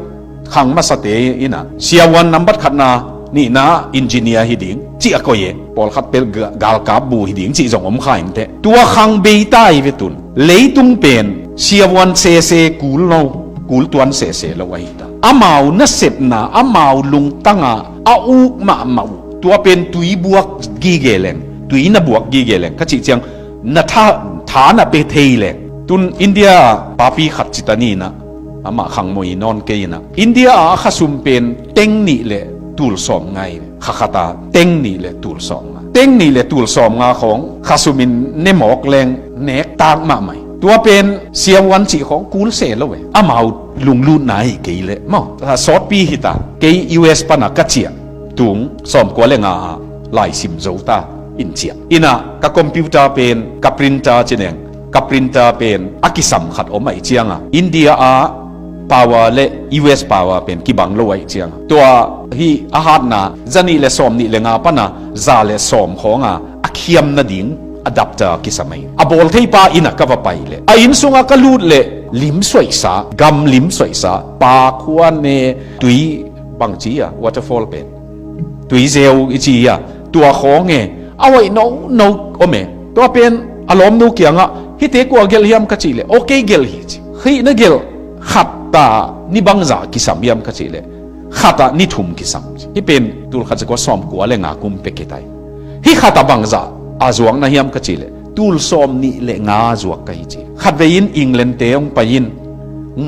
khang masate in ah siavuan nambat khatna, nihna engineer hi ding cih a koih e. Pawlkhat peuh ga-, galkap bu hi ding cih zong om kha inteh. Tua khang bei ta hi ve tun. Leitung pen siavuan sese kul lo, kul tuan sese lo ahi ta. Amau nasepna, amau lungtanga a uk mahmah uh, tua pen tui buak gige leng, tui na buak gige leng ka cih ciang na tha, tha na pe thei leng. Tun India papi khat cita ni in ah, amah khangmoi nawn kei in ah, India a khasum pen teng nih le tul sawm ngai, kha khata teng nih le tul sawm nga. Teng nih le tul sawm nga khawng khasum in ne mawk leng nek tak mahmah hi. Tua pen siavuan cih khawng kul se lo e. Amau lunglutna hi kei leh maw. A, sawtpi hi ta. Kei U S pana ka ciah tung sawmkua le nga ah laisim zo ta in ciah. In ah ka computer pen, ka printer ci neng, ka printer pen a kisam khat om ahih ciangah India a power le U S power pen kibang lo ahih ciangah, tua hi a hatna za nih le sawm nih le nga pana za le sawm khawnga a khiam nading adapter kisam ahi. A bawl theipa in ah ka va pai leh, a inn sungah ka lut leh lim suaihsa, gam lim suaihsa, pa khua ne, tui bangci a, waterfall pen, tui zeu i ci a, tua khawng e, a hoih nono om e. Tua pen a lawmnu kiangah, hihte kua gelh hiam ka cih leh, okay gelh hi ci. Hih na gelh khat ta ni bangzah kisam hiam ka cih leh, khat ah ni thum kisam ci. Hih pen tul khat za kua sawmkua le nga kum pek hi ta hi. Hih khat ah bangzah a zuak na hiam ka cih leh, tul sawm nih le nga zuak ka hi ci. Khatvei in England te hong pai in,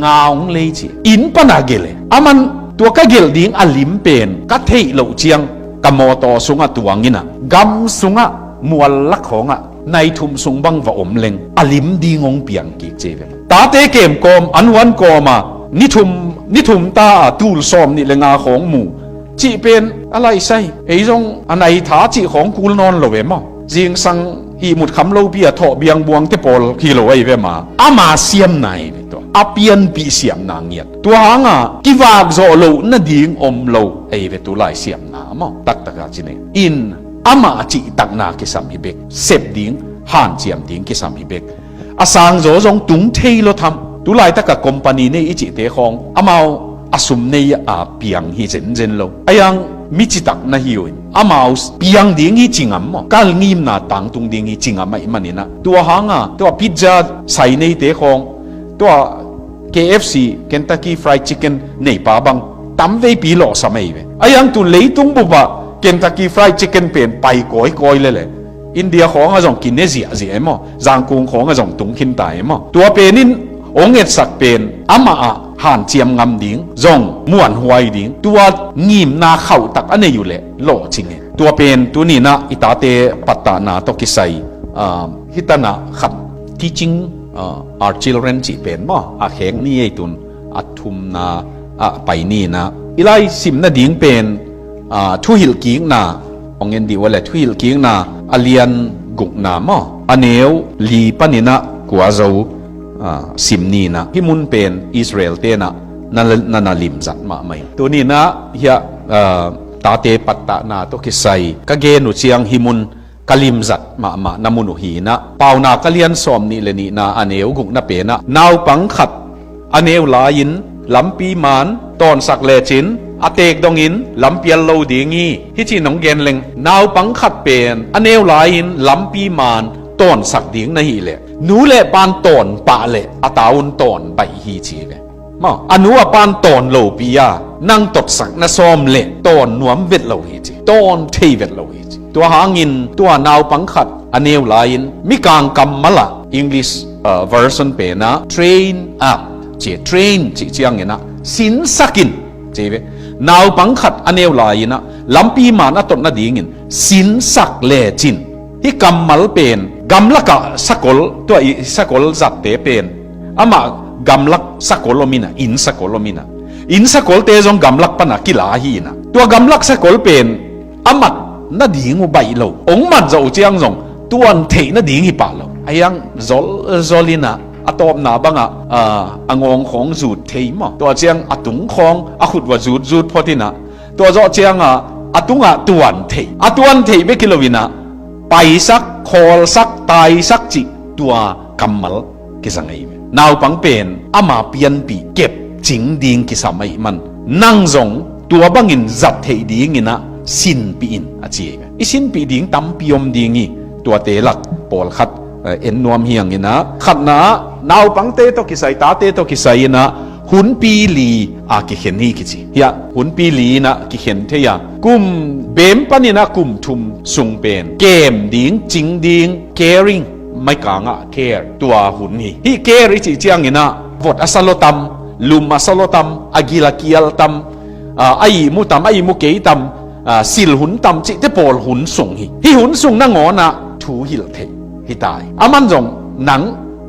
nga hong lei ci. Inn pana gelh e. Aman tua ka gelh ding a lim pen ka theih loh ciang ka mawtaw sungah tuang in ah, gam sungah mual lak khawngah nai thum sung bang va om leng a lim ding hong piang kik ci ve. Tate kem kawm, an huan kawm a, ni thum, ni thum ta a tul sawm nih le nga khawng mu cih pen a laisai. Ei zong a nai tha cih khawng kul nawn lo ve maw. Zingsang ihmut kham lopi a thawh biangbuangte pawl hi lo ahi ve ma. Ama siamna hi ve tua. A pianpih siamna ngiat. Tua hanga kivak zawh loh nading om lo ahi ve tu lai siamna maw. Taktaka ci nei. In amah cihtakna kisam hi bek. Sep ding, hanciam ding kisam hi bek. A sangzaw zong tung thei lo tham. Tulaitaka company nei i cihte khawng amau a sum nei a piang hi zenzen lo. A yang mi citak na hi uh in amau piang ding hi ci ngam maw? Kal ngimna tangtung ding hi ci ngam ahih manin ah, tua hanga tua pizza sai neite khawng, tua K F C, Kentucky Fried Chicken neipa bang tamveipi lawhsam ahi ve. A yang tun leitung bupah Kentucky Fried Chicken pen pai kawikawi lele. India khawngah zong kine ziahziah e maw? Zangkung khawngah zong tung khinta e maw? Tua penin hong etsak pen amah ah hanciam ngam ding, zong muanhuai ding, tua ngimna khauhtak a nei uh leh lawhcing e. Tua pen tuninah i tate pattahna tawh kisai, ah, hitanah khat teaching, ah, our children cih pen maw? A khek ni ei tun a thumna ah pai ninah i lai sim nading pen, ah, thuhilhkikna, hong en dih uh a le thuhilhkikna a lian gukna maw? A neu li paninah kua zo, ah, sim ninah hih mun pen Israel tenah na, na, na limzat mahmah hi. Tuninah hiah, ah, tate pattahna tawh kisai ka gen uh ciang hih mun ka limzat mahmah na mun uh hinah. Paunak a lian sawm nih le nihna a neu gukna penah naupang khat a neu lai-in lampi man tawnsak lecin a teek dongin lampial lo ding hi. Hih cih nong gen leng naupang khat pen a neu lai-in lampi man tawnsak ding na hih leh nu le pan tawn pah leh a ta un tawn baih hi ci ve. Maw, a nu a pan tawn lopi a nang totsak na sawm leh tawn nuam vet lo hi ci, tawn thei vet lo hi ci. Tua hangin tua naupang khat a neu lai-in mikang kammal ah English, uh, version penah train up ci, train cih cianginah sinsakin ci ve. Naupang khat a neu lai-inah lampi man a tot nadingin sinsak lecin. Hih kammal pen gamlakah sakol, tua i sakol zatte pen amah gamlak sakol om inah, inn sakol om inah, inn sakolte zong gamlak pana kila hi inah, tua gamlak sakol pen a mat nading uh baih lo, hong mat zawh uh ciang zong tuan theih nading hi pah lo. A yang zolzol inah a tawpna bangah, ah, a ngawng khawng zut thei maw. Tua ciang a tung khawng a khut uah zutzut phot inah, tua zawh ciangah a tungah tuan thei. A tuan thei bek hi lo inah paisak, khawlsak, taisak cih tua kammal kizang ahi ve. Naupang pen ama pianpih kep cing ding kisam ahih man, nang zong tua bangin zat theih dinginah sinpih in a ci ahi ve. I sinpih ding tampi om ding hi. Tuate lak pawlkhat, eh, en nuam hi hanginah, khatna ah naupangte tawh kisai, tate tawh kisai inah hunpi li a kikhen hi kici. Hiah hunpi li inah kikhen thei a, kum beem paninah kum thum sung pen kem ding, cing ding, caring, maikangah care, tua hun hi. Hih care i cih cianginah vot a sa lua tam, lum a sa lua tam, a gil a kial tam, ah, a ihmu tam, a ihmu kei tam, ah, sil hun tam cihte pawl hun sung hi. Hih hun sung nangawnah thu hilh thei hi ta hi. Aman zong nang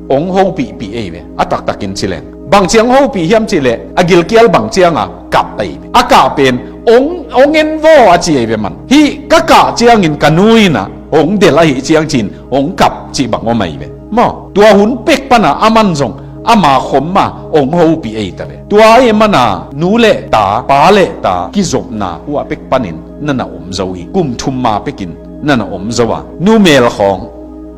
ong hopihpih ei ve, a taktakin ci leng. Bang ciang hopih hiam cihleh, a gilkial bang cianga kap ei ve. A kah pen ong, ong en vaw a ci ei ve man. Hih ka kah ciangin ka nu inah ong del ahih ciang cin ong kap cih bang om ei ve. Maw, tua hun pek pana aman zong ama khom ma ong hopih ei ta ve. Tua ei mana nu le ta, pa le ta kizopna hua pek panin nana om zo hi. Kum thum ma pekin nana om zo a, nu mel khawng,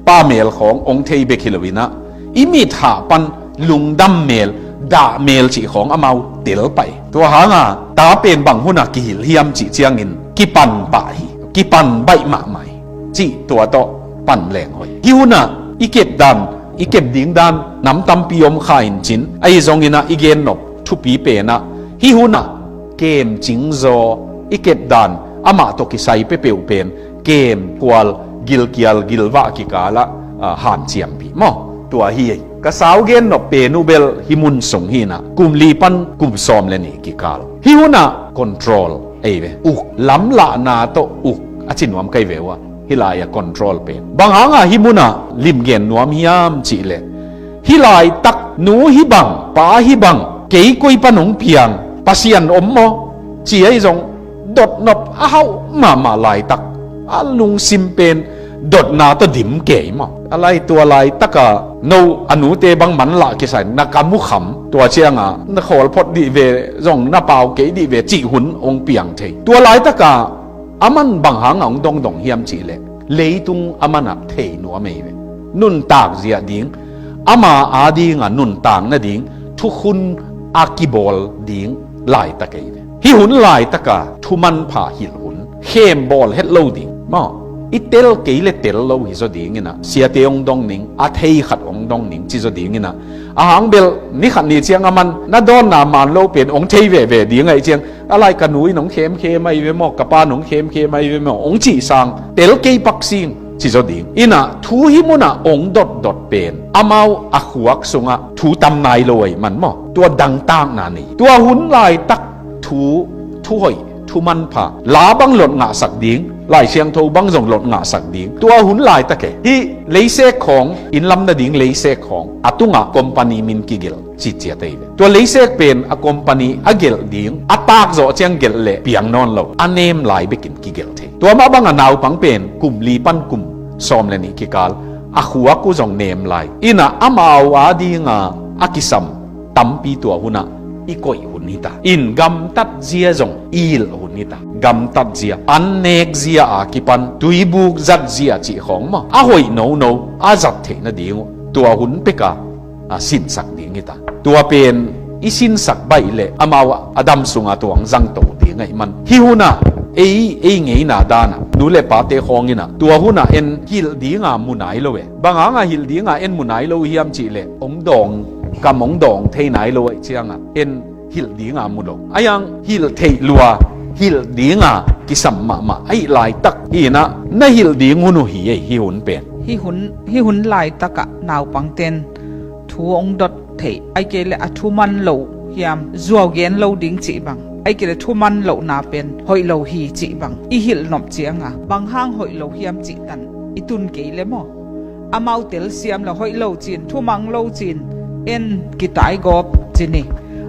pa mel khawng ong thei bek hi lo inah, i mit hah pan lungdam mel, dah mel cih khawng amau tel pah hi. Tua hanga ta pen bang huna kihilh hiam cih ciangin kipan pah hi, kipan baih mahmah hi. Cih tua tawh pan leng hoih. Hih huna i kep dan, i kep ding dan nam tampi om kha in cin, ahi zonginah i gennop thupi penah hih huna kem cingzaw i kep dan amah tawh kisai pepeuh pen kem kual gilkial gilvah kikalah, ah, hanciampih maw? Tua hi. Ka sau gennop pen uh bel hih mun sung hinah kum li pan kum sawm le nih kikal. Hih hunah control ei ve, uk, lamlahna tawh uk a ci nuam kai ve uh a. Hih lai-ah control pen bang hangah hih munah limgen nuam hiam cihleh, hih laitak nu hih bang, pa hih bang, kei koi pan hong piang, Pasian om maw ci ahi zong dotnop a hauh mahmah laitak, a lungsim pen dotna tawh dim kei maw? A lai tua laitaka no a nute bang manlah kisai na ka mukham, tua cianga na khawl phot dih ve, zong na pau kei dih ve cih hun hong piang thei. Tua laitaka aman bang hanga hong dongdong hiam cihleh, leitung amanah thei nuam ei ve. Nuntak ziah ding, ama adinga nuntak nading thukhun a kibawl ding laitak ei ve. Hih hun laitaka thumanpha hilh hun, khem bawl het lo ding maw? I tel kei le tel lo hi zaw dinginah, siate hong dong ning, a thei khat hong dong ning ci zaw dinginah, a hang bel ni khat ni ciang aman na dawnna man lo pen hong thei veve ding ahi ciang, a lai ka nu in hong khemkhem ahi ve maw, ka pa in hong khemkhem ahi ve maw, hong cih sang tel kei pak sing ci zaw ding. Inah thu hih munah hong dotdot pen amau a khuak sungah thu tam nai lo ahi man maw? Tua dangtakna nei. Tua hun laitak thu, thu hoih, thu manpha, la bang lot ngahsak ding, Lai Siangtho bang zong lot ngahsak ding. Tua hun laitak e, hih leisek khawng, inn lam nading leisek khawng a tungah company min kigelh ciciat ei ve. Tua leisek pen a company a gelh ding, a takzawh ciang gelh leh piang nawn lo, a nem lai bekin kigelh thei. Tua mah banga naupang pen kum li pan kum sawm le nih kikal a khuak uh zong nem lai. Inah amau adinga a kisam tampi tua hunah i koih hun hita. In gamtat zia zong i hilh hun hita. Gamtat zia, an nek zia a kipan tuibuk zat zia cih khawng maw, a hoih nono a zat theih nading uh tua hun peka a sinsak ding hita. Tua pen i sinsak baih leh amau a dam sunga tuang zangto ding ahi man. Hih hunah ei, ei ngeina danah nu le pate khawnginah tua hunah en hilh dinga mu nai lo e. Bang hanga hilh dinga en mu nai lo hiam cihleh, hong dawng, kam hong dawng thei nai lo ahi cianga en hilh dinga mu lo. A yang hilh theih lua, hilh dinga kisam mahmah ahi laitak hinah na hilh ding hun uh hi ei, hih hun pen. Hih hun, hih hun laitakah naupangten thu hong dot theih, ahi kei le a thuman lo hiam, zuau gen lo ding cih bang, ahi kei le thuman lohna pen hoih lo hi cih bang i hilh nop cianga bang hang hoih lo hiam cih tan i tun kei le maw? Amau telsiam le hoih lo cin, thumang lo cin, en kitaigawp cin hi.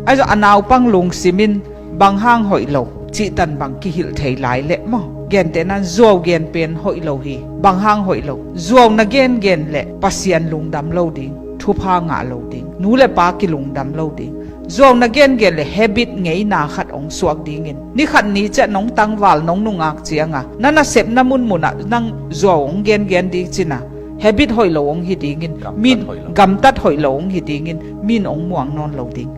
Ahi zong a naupang lungsimin bang hang hoih lo cih tan bang kihilh thei lai leh maw? Gentehnan zuau gen pen hoih lo hi, bang hang hoih lo? Zuau na gengen leh Pasian lungdam lo ding, thupha ngah lo ding, nu le pa kilungdam lo ding. Zuau na gengen le habit ngeina khat hong suak dingin, ni khat ni ciah nong tangval nong nungak cianga na nasepna munmunah nang zuau hong gengen ding cina, habit hoih lo hong hi dingin, gamtat min hoih lo. Gamtat hoih lo hong hi dingin, min hong muang nawn lo ding,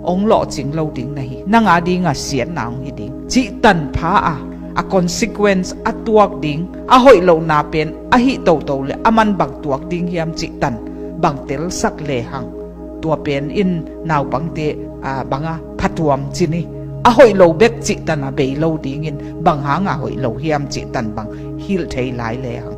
hong lawhcing lo ding na hi. Nang a dinga siatna hong hi ding. Cihtan pha a, a consequence a tuak ding, a hoih lohna pen a hih toto le a man bang tuak ding hiam cihtan bang telsak lehang, tua pen in naupangte, a, banga phatuam cin hi. A hoih lo bek cihtan a bei lo dingin, bang hanga hoih lo hiam cihtan bang hilh thei lai lehang.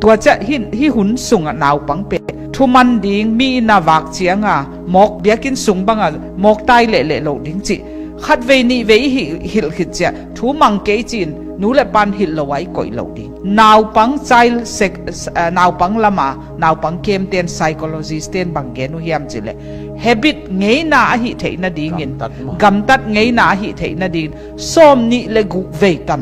Tua ciah hi, hi hun sungah naupang pen thuman ding, mi inn a vak cianga mawk, biakinn sung banga mawk tai lehleh lo ding cih khatvei nihvei i hi, hilh khit ciah thu mang kei ci-in nu le pan hilh lo a i koih lo ding. Naupang child sex, eh, naupang lama naupang kemten, psychologist ten bang gen uh hiam cileh, habit ngeina a hih theih nadingin, gamtat maw, gamtat ngeina a hih theih nadingin sawm nih le guk vei tam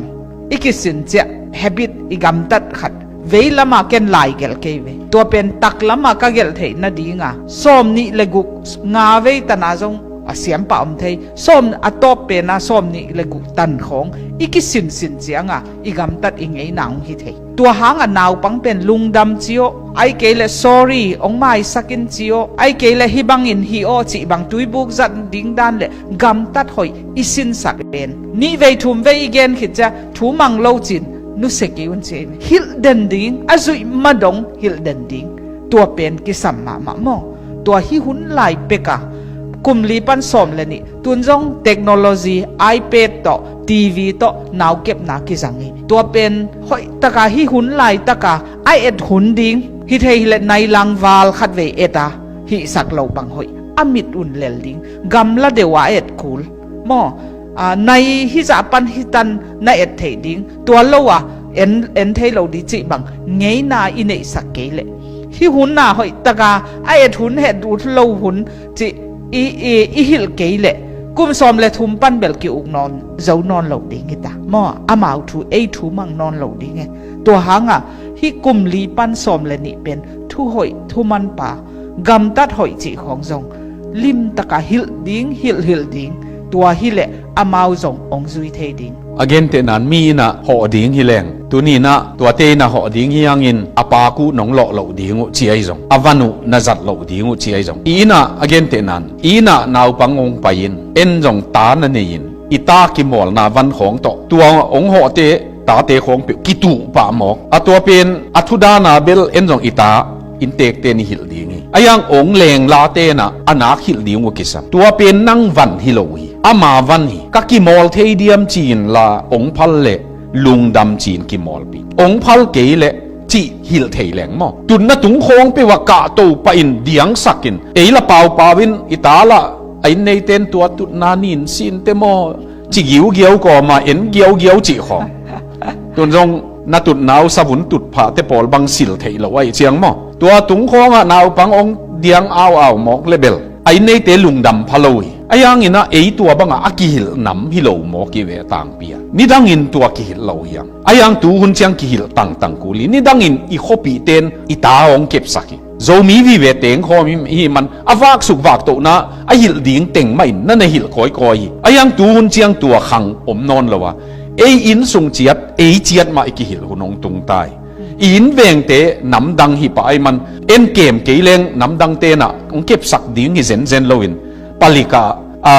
i kisin ciah habit i gamtat khat vei lama ken lai gelh kei ve. Tua pen tak lama ka gelh theih nadinga sawm nih le guk, nga vei tana zong a siampah om thei. Sawm a tawp pena sawm nih le guk tan khawng i kisinsin cianga i gamtat i ngeina hong hi thei. Tua hanga naupang pen lungdam ci-aw, ai kei le sorry, hong maisak in ci-aw, ai kei le hih bangin hi aw cih bang tuibuk zat ding dan le gamtat hoih i sinsak pen. Nihvei thumvei i gen khit ciah thu mang lo cin nusia kei un ci. Hilh den ding, a zuih madong hilh den ding. Tua pen kisam mahmah maw. Tua hi hun lai peka kum li pan sawm le nih tun zong technology, iPad tawh, TV tawh naukepna kizang hi. Tua pen hoihtaka hi hun laitaka a et hun ding hi thei hileh nai langval khatvei eta hihsak lo bang hoih. A mit un lel ding, gamla deuh a et kul maw. A, nai hizah pan hitan na et theih ding, tua lo a en, en thei lo ding cih bang ngeina i neihsak kei leh, hi hun a hoihtaka a et hun, het ut lo hun cih i, i, i hilh kei leh, kum sawm le thum pan bel ki-uk nawn zo nawn lo ding hita maw. Amau thu, ei thu mang nawn lo ding e. Tua hanga hi kum li pan sawm le nih pen thu hoih, thu manpa, gamtat hoih cih khawng zong limtaka hilh ding, hilh hilh ding. Tua hileh amau zong hong zui thei ding. A gentehnan mi innah hawh ding hileng, tuni innah tuate innah hawh ding hi hangin a paak uh nong lawh loh ding uh ci ahi zong, a van uh na zat loh ding uh ci ahi zong, i innah a gentehnan i innah naupang hong pai in, en zong ta na nei in, i ta kimawlna van khawng tawh tua hong hawhte tate khawng peuh kituh pah mawk. A tua pen a thudana bel en zong i ta inntekte nih hilh ding hi. A hiang hong lenglate nah a nak hilh ding uh kisam. Tua pen nang van hi lo hi, ama van hi. Ka kimawl thei diam ci-in la hong phal leh lungdam ci-in kimawlpi. Hong phal kei leh cih hilh thei leng maw. Tutna tung khawng peuh ah kahto pahin diangsakin, ei la paupau in i ta lah a inn neite in tua tutna nin sinte maw ci giugiau kawma en giaugiau cih khawng. Tun zong na tutna uh savun tutphahte pawl bang sil theih loh ahih ciang maw, tua tung khawngah naupang hong diang auau mawk le bel a inn neite lungdam pha lo hi. A hianginah ei tua bangah a kihilh nam hi lo mawk hi ve tangpi a. Nidangin tua kihilh lo hiang. A hiang tuhun ciang kihilh tangtang kul hi. Nidangin i khuapihte in i ta hong kepsak hi. Zomi vive tengkhawm hi, hi man a vaksuk vaktohna a hilh ding teng mahin na na hilh kawikawi hi. A hiang tuhun ciang tua khang om nawn lo a, ei inn sung ciat, ei ciat mah i kihilh hun hong tungta hi. I inn vengte namdang hi pah ahi man, en kem kei leng namdangte nah hong kepsak ding hi zenzen loin, palik ah a,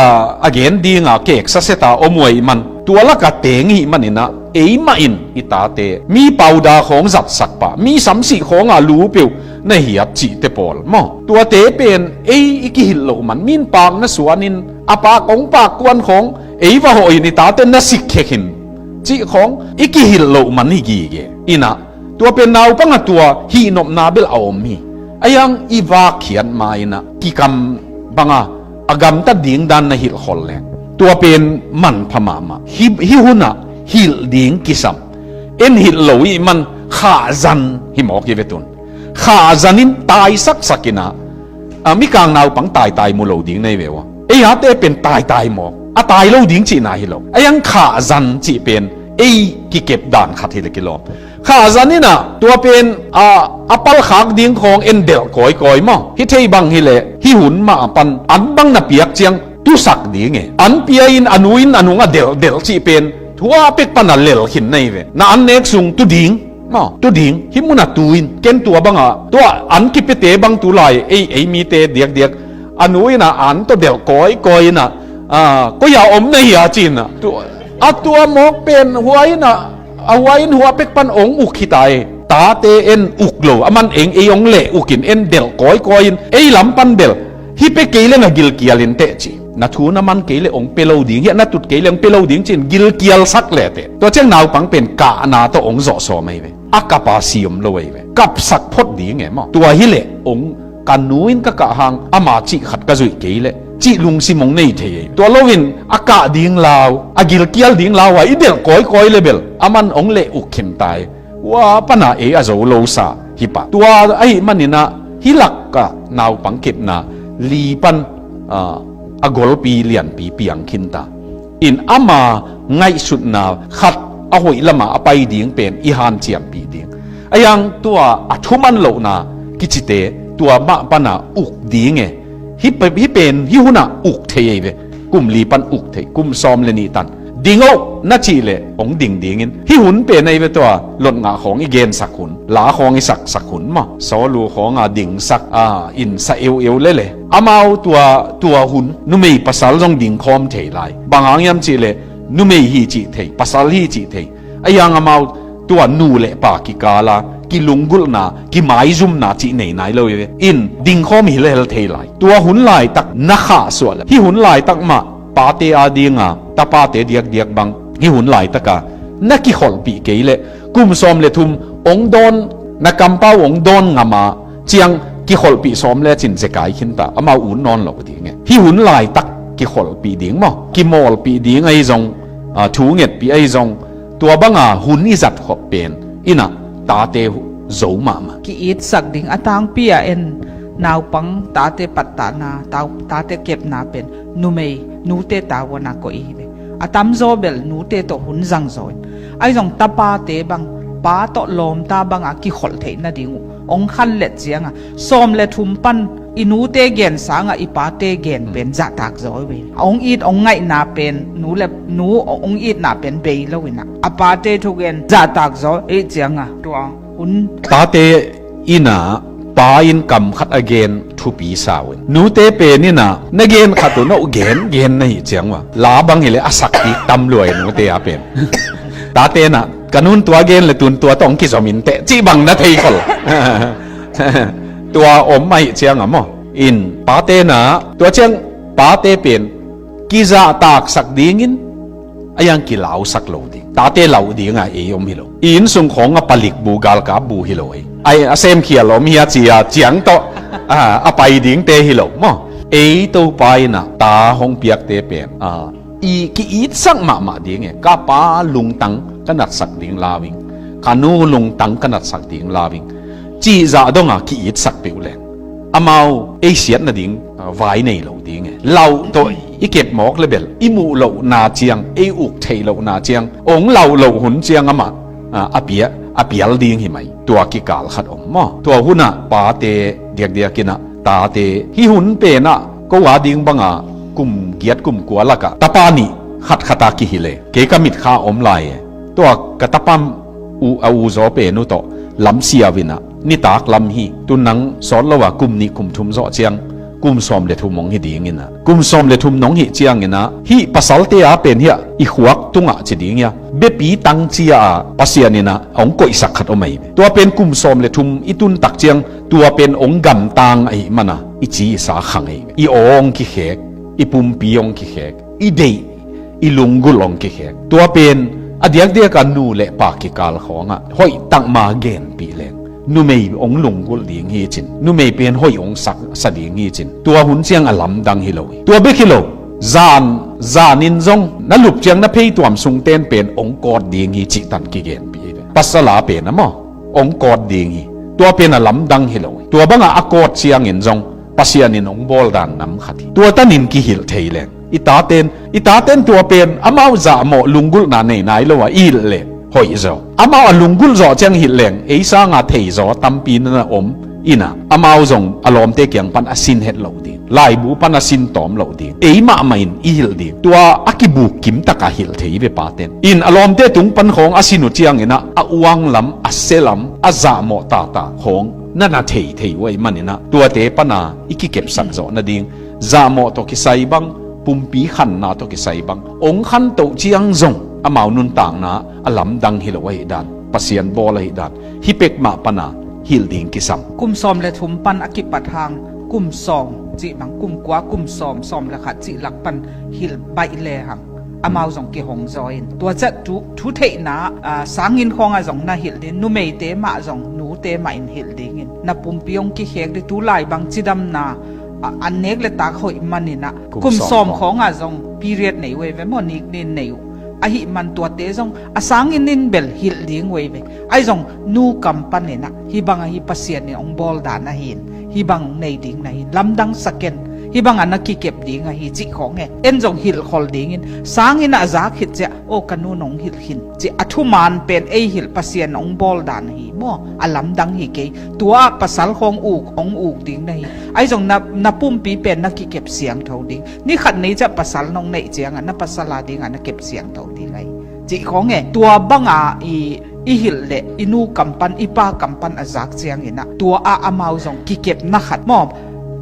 a gen dinga keksa seta om uh ahih man, tua laka teng ihih maninah ei mah in i tate mi pauda khawng zatsak pah, mi samsih khawnga lu peuh na hiat cihte pawl maw, tuate pen ei i kihilh loh man, min paak na suanin a paak hong paak kuan khawng ei va hawhin i tate na sikkhekhin cih khawng i kihilh loh man hi gige. Innah tua pen naupang a tua hihnopna bel a om hi. A hiang i vakkhiat ma innah kikam banga a gamtat ding dan na hilhkhol leng, tua pen manpha mahmah. Hi, hi hunah hilh ding kisam. En hilh lo ihih man khahzan hi mawk hi ve tun. Khahzan in taisaksak innah, a, mikang naupang taitai mu lo ding na hi ve uh a. Ei ate pen taitai mawk, a tai lo ding cihna hi lo. A hiang khahzan cih pen ei kikep dan khat hi le kilawm. Kha zan inah tua pen a, a palkhak ding khawng en delh kawikawi maw? Hi thei bang hileh hih hun mah pan an bang na piak ciang tusak ding e. An pia in a nu in a nung a delhdelh cih pen thu a pek pan a lel khin na hi ve. Na an nek sung tu ding maw, tu ding, hih mun a tu in, ken tua bangah tua an kipiate bang tu lai ei, ei mite diakdiak a nu inah an tawh delh kawikawi inah, a, koi a om na hi a ci inah, tu, a tua mawk pen hua inah, a hua in hua pek pan ong uk hi ta e. Tate en uk lo, a man eng ei ong leh uk in en delh kawikawi in ei lam pan bel hih pe kei leng a gilkial in teh ci. Na thu na man kei leh ong pe lo ding, hiah na tut kei leh ong pe lo ding ci-in gilkial sak leh teh. Tua ciang naupang pen kahna tawh ong zawh sawm ahi ve. A kap a si om lo ahi ve. Kapsak phot ding e maw? Tua hileh ong, ka nu in ka kah hang ama cih khat ka zuih kei leh cih lungsim ong nei thei ahi ve. Tua loin a kah ding lau, a gilkial ding lau a i delh kawikawi le bel a man ong leh uk khin ta e. Ua pana ei a zo lo sa hi pah. Tua ahih maninah hih lakah naupang kepna li pan, a, a golpi lianpi piang khin ta. In ama ngaihsutna khat a hoih lamah a pai ding pen i hanciampih ding. A yang tua a thuman lohna kicite tua mah pana uk ding e. Hih pe-, hih pen, hih hunah uk thei ei ve. Kum li pan uk thei, kum sawm le nih tan. Ding oh na cih leh ong ding dingin. Hih hun pen ei ve tua, lotngah khawng i gensak hun, la khawng i saksak hun maw? Sawlu khawng a dingsak, a, in sa eueu lele. Amau tua, tua hun, numei pasal zong ding khawm thei lai. Bang hang hiam cih leh, numei hi cih thei, pasal hi cih thei. A yang amau tua nu le pa kikala, kilunggulhna, kimaizumna cih nei nai lo hi ve. In, ding khawm hi lehel thei lai. Tua hun laitak na khahsuah le. Hih hun laitak mah, pate a dinga, tapate diakdiak bang. Hih hun laitaka, na kikholhpih kei leh. Kum sawm le thum, ong dawn, na kampau ong dawn ngama, ciang kikholhpih sawm le cin zekai khinta, amau ut nawn lo ding e. Hih hun laitak kikholhpih ding maw? Kimawlpih ding ahi zong, a, thu ngetpih ahi zong, tua banga hun i zat khop pen, inah tate zo mahmah. Ki-itsak ding a tangpi a en naupang tate pattahna, tau-, tate kepna pen, numei, nute tavuana koih hi ve. A tamzaw bel nute tawh hun zangzaw in. Ahi zong tapate bang, pa tawh lawmta banga kikholh theih nading uh. Ong khanlet cianga, sawm le thum pan, i nute gen sanga, i pate gen pen zahtak zaw hi ve. Ong it, ong ngaihna pen, nu le, nu ong itna pen bei lo inah. A pate thugen zahtak zaw, ei cianga, tua, hun. Tate inah, pa in kam khat a gen thupi sau in. Nute pen inah, na gen khat uh na uh gen, gen na hi ciang uh a. La bang hileh a sakpi tam lua in nute a pen. Tate inah, ka nun tua gen le tun tua tawh ong kizom in teh, cih bang na thei khol. Tua om ahi ciang a maw? In, pate inah, tua ciang pate pen, kizahtaksak dingin, a yang kilausak lo ding. Tate lau dinga ei om hi lo. I innsung khawng a palik bu galkap bu hi lo ei. Ai, a semkhial om hi a cia ciang tawh, a, a pai dingte hi lo maw? Ei Topa inah ta hong piakte pen, a, i ki-itsak mahmah ding e. Ka pa lungtang ka natsak ding lau ing. Ka nu lungtang ka natsak ding lau ing. Cih zah donga ki-itsak peuh leng. Amau ei siat nading, a, vai nei lo ding e. Lau tawh i kep mawk le bel, i muh lohna ciang, ei uk theih lohna ciang, ong lau loh hun ciang amah, a, a pia, a pial ding hi mai. Tua kikal khat om maw? Tua hunah pate diakdiak inah, tate, hih hun penah, ko a ding banga, kum giat kum kua lakah, tapa nih, khat khata kihile. Kei ka mitkha om lai e. Tua ka tapa uh, a uzaw pen uh tawh lamsiau inah, nitak lam hi, tu nang sawt lo a kum nih kum thum zawh ciang, kum sawm le thum hong hi ding inah. Kum sawm le thum nong hih ciang inah, hih pasalte a pen hiah, i khuak tungah ci ding hiah, biapi tang cia a, Pasian inah, hong koihsak khat om ahi. Tua pen kum sawm le thum i tuntak ciang, tua pen hong gamtang ahi mana, i ci i sa khang ahi. I aw hong kikhek, i pumpi hong kikhek, i deih, i lunggulh hong kikhek. Tua pen, a diakdiaka nu le pa kikal khawngah, hoih takma genpih leng. Numei hong lunggulh ding hi cin. Numei pen hoih hong sak, sa ding hi cin. Tua hun ciang a lamdang hi lo hi. Tua bek hi lo. Zan, zan in zong, na lup ciang na pheituam sungten pen hong kawt ding hi cih tan kigenpih hi ve. Pasal a pen a maw. Hong kawt ding hi. Tua pen a lamdang hi lo hi. Tua bangah a kawt ciangin zong, Pasian in hong bawldan nam khat hi. Tua tanin kihilh thei leng. I taten, i taten tua pen, amau zahmawh lunggulhna nei nai lo a, i hilh le, hoih zaw. Amau a lunggulh zawh ciang hilh leng ei sanga thei zaw tampi na na om inah amau zong a lawmte kiang pan a sin het loh ding, laibu pan a sin tawm loh ding, ei mahmah in i hilh ding. Tua a kibuk kimtaka hilh thei ve paten in a lawmte tung pan khawng a sin uh cianginah a uang lam, a sia lam, a zahmawh tata khawng na na thei thei uh ahih maninah tuate pana i kikepsak zawh nading, zahmawh tawh kisai bang, pumpi khanna tawh kisai bang, ong khantoh ciang zong amau nuntakna a lamdang hi lo ahih dan, Pasian bawl ahih dan, hih pek mah pana hilh ding kisam. Kum sawm le thum pan a kipat hang kum sawm cih bang, kum kua, kum sawm, sawm le khat cih lak pan hilh baih le hang amau zong kihong zaw in. Tua ciah thu, thu theihna, aa, sangin khawngah zong na hilh ding, numeite mah zong nute mah in hilh dingin. Na pumpi hong kikhek ding, tulai bang cidamna, a, an nek le tak hoih maninah kum sawm khawngah zong period nei uh ei ve maw, niknin nei uh. Ahih man tuate zong a sangin in bel hilh ding uh ei ve. Ahi zong nu kam paninah hih bangah hih Pasian in hong bawl dan ahin, hih bang hong nei ding na hin, lamdang sa ken, hih bangah na kikep ding ahi cih khawng e. En zong hilhkhol dingin sangin a zak khit ciah, aw ka nu nong hilh khin cih a thuman pen ei hilh Pasian hong bawl dan ahi maw, a lamdang hi kei. Tua ah pasal khawng uk, hong uk ding na hi. Ahi zong na, na pumpi pen na kikep siangtho ding. Ni khat ni ciah pasal nong neih ciangah na pasal a dingah na kep siangtho ding ahi cih khawng e. Tua banga i, i hilh le i nu kam pan, i pa kam pan a zak cianginah tua ah amau zong kikepna khat maw,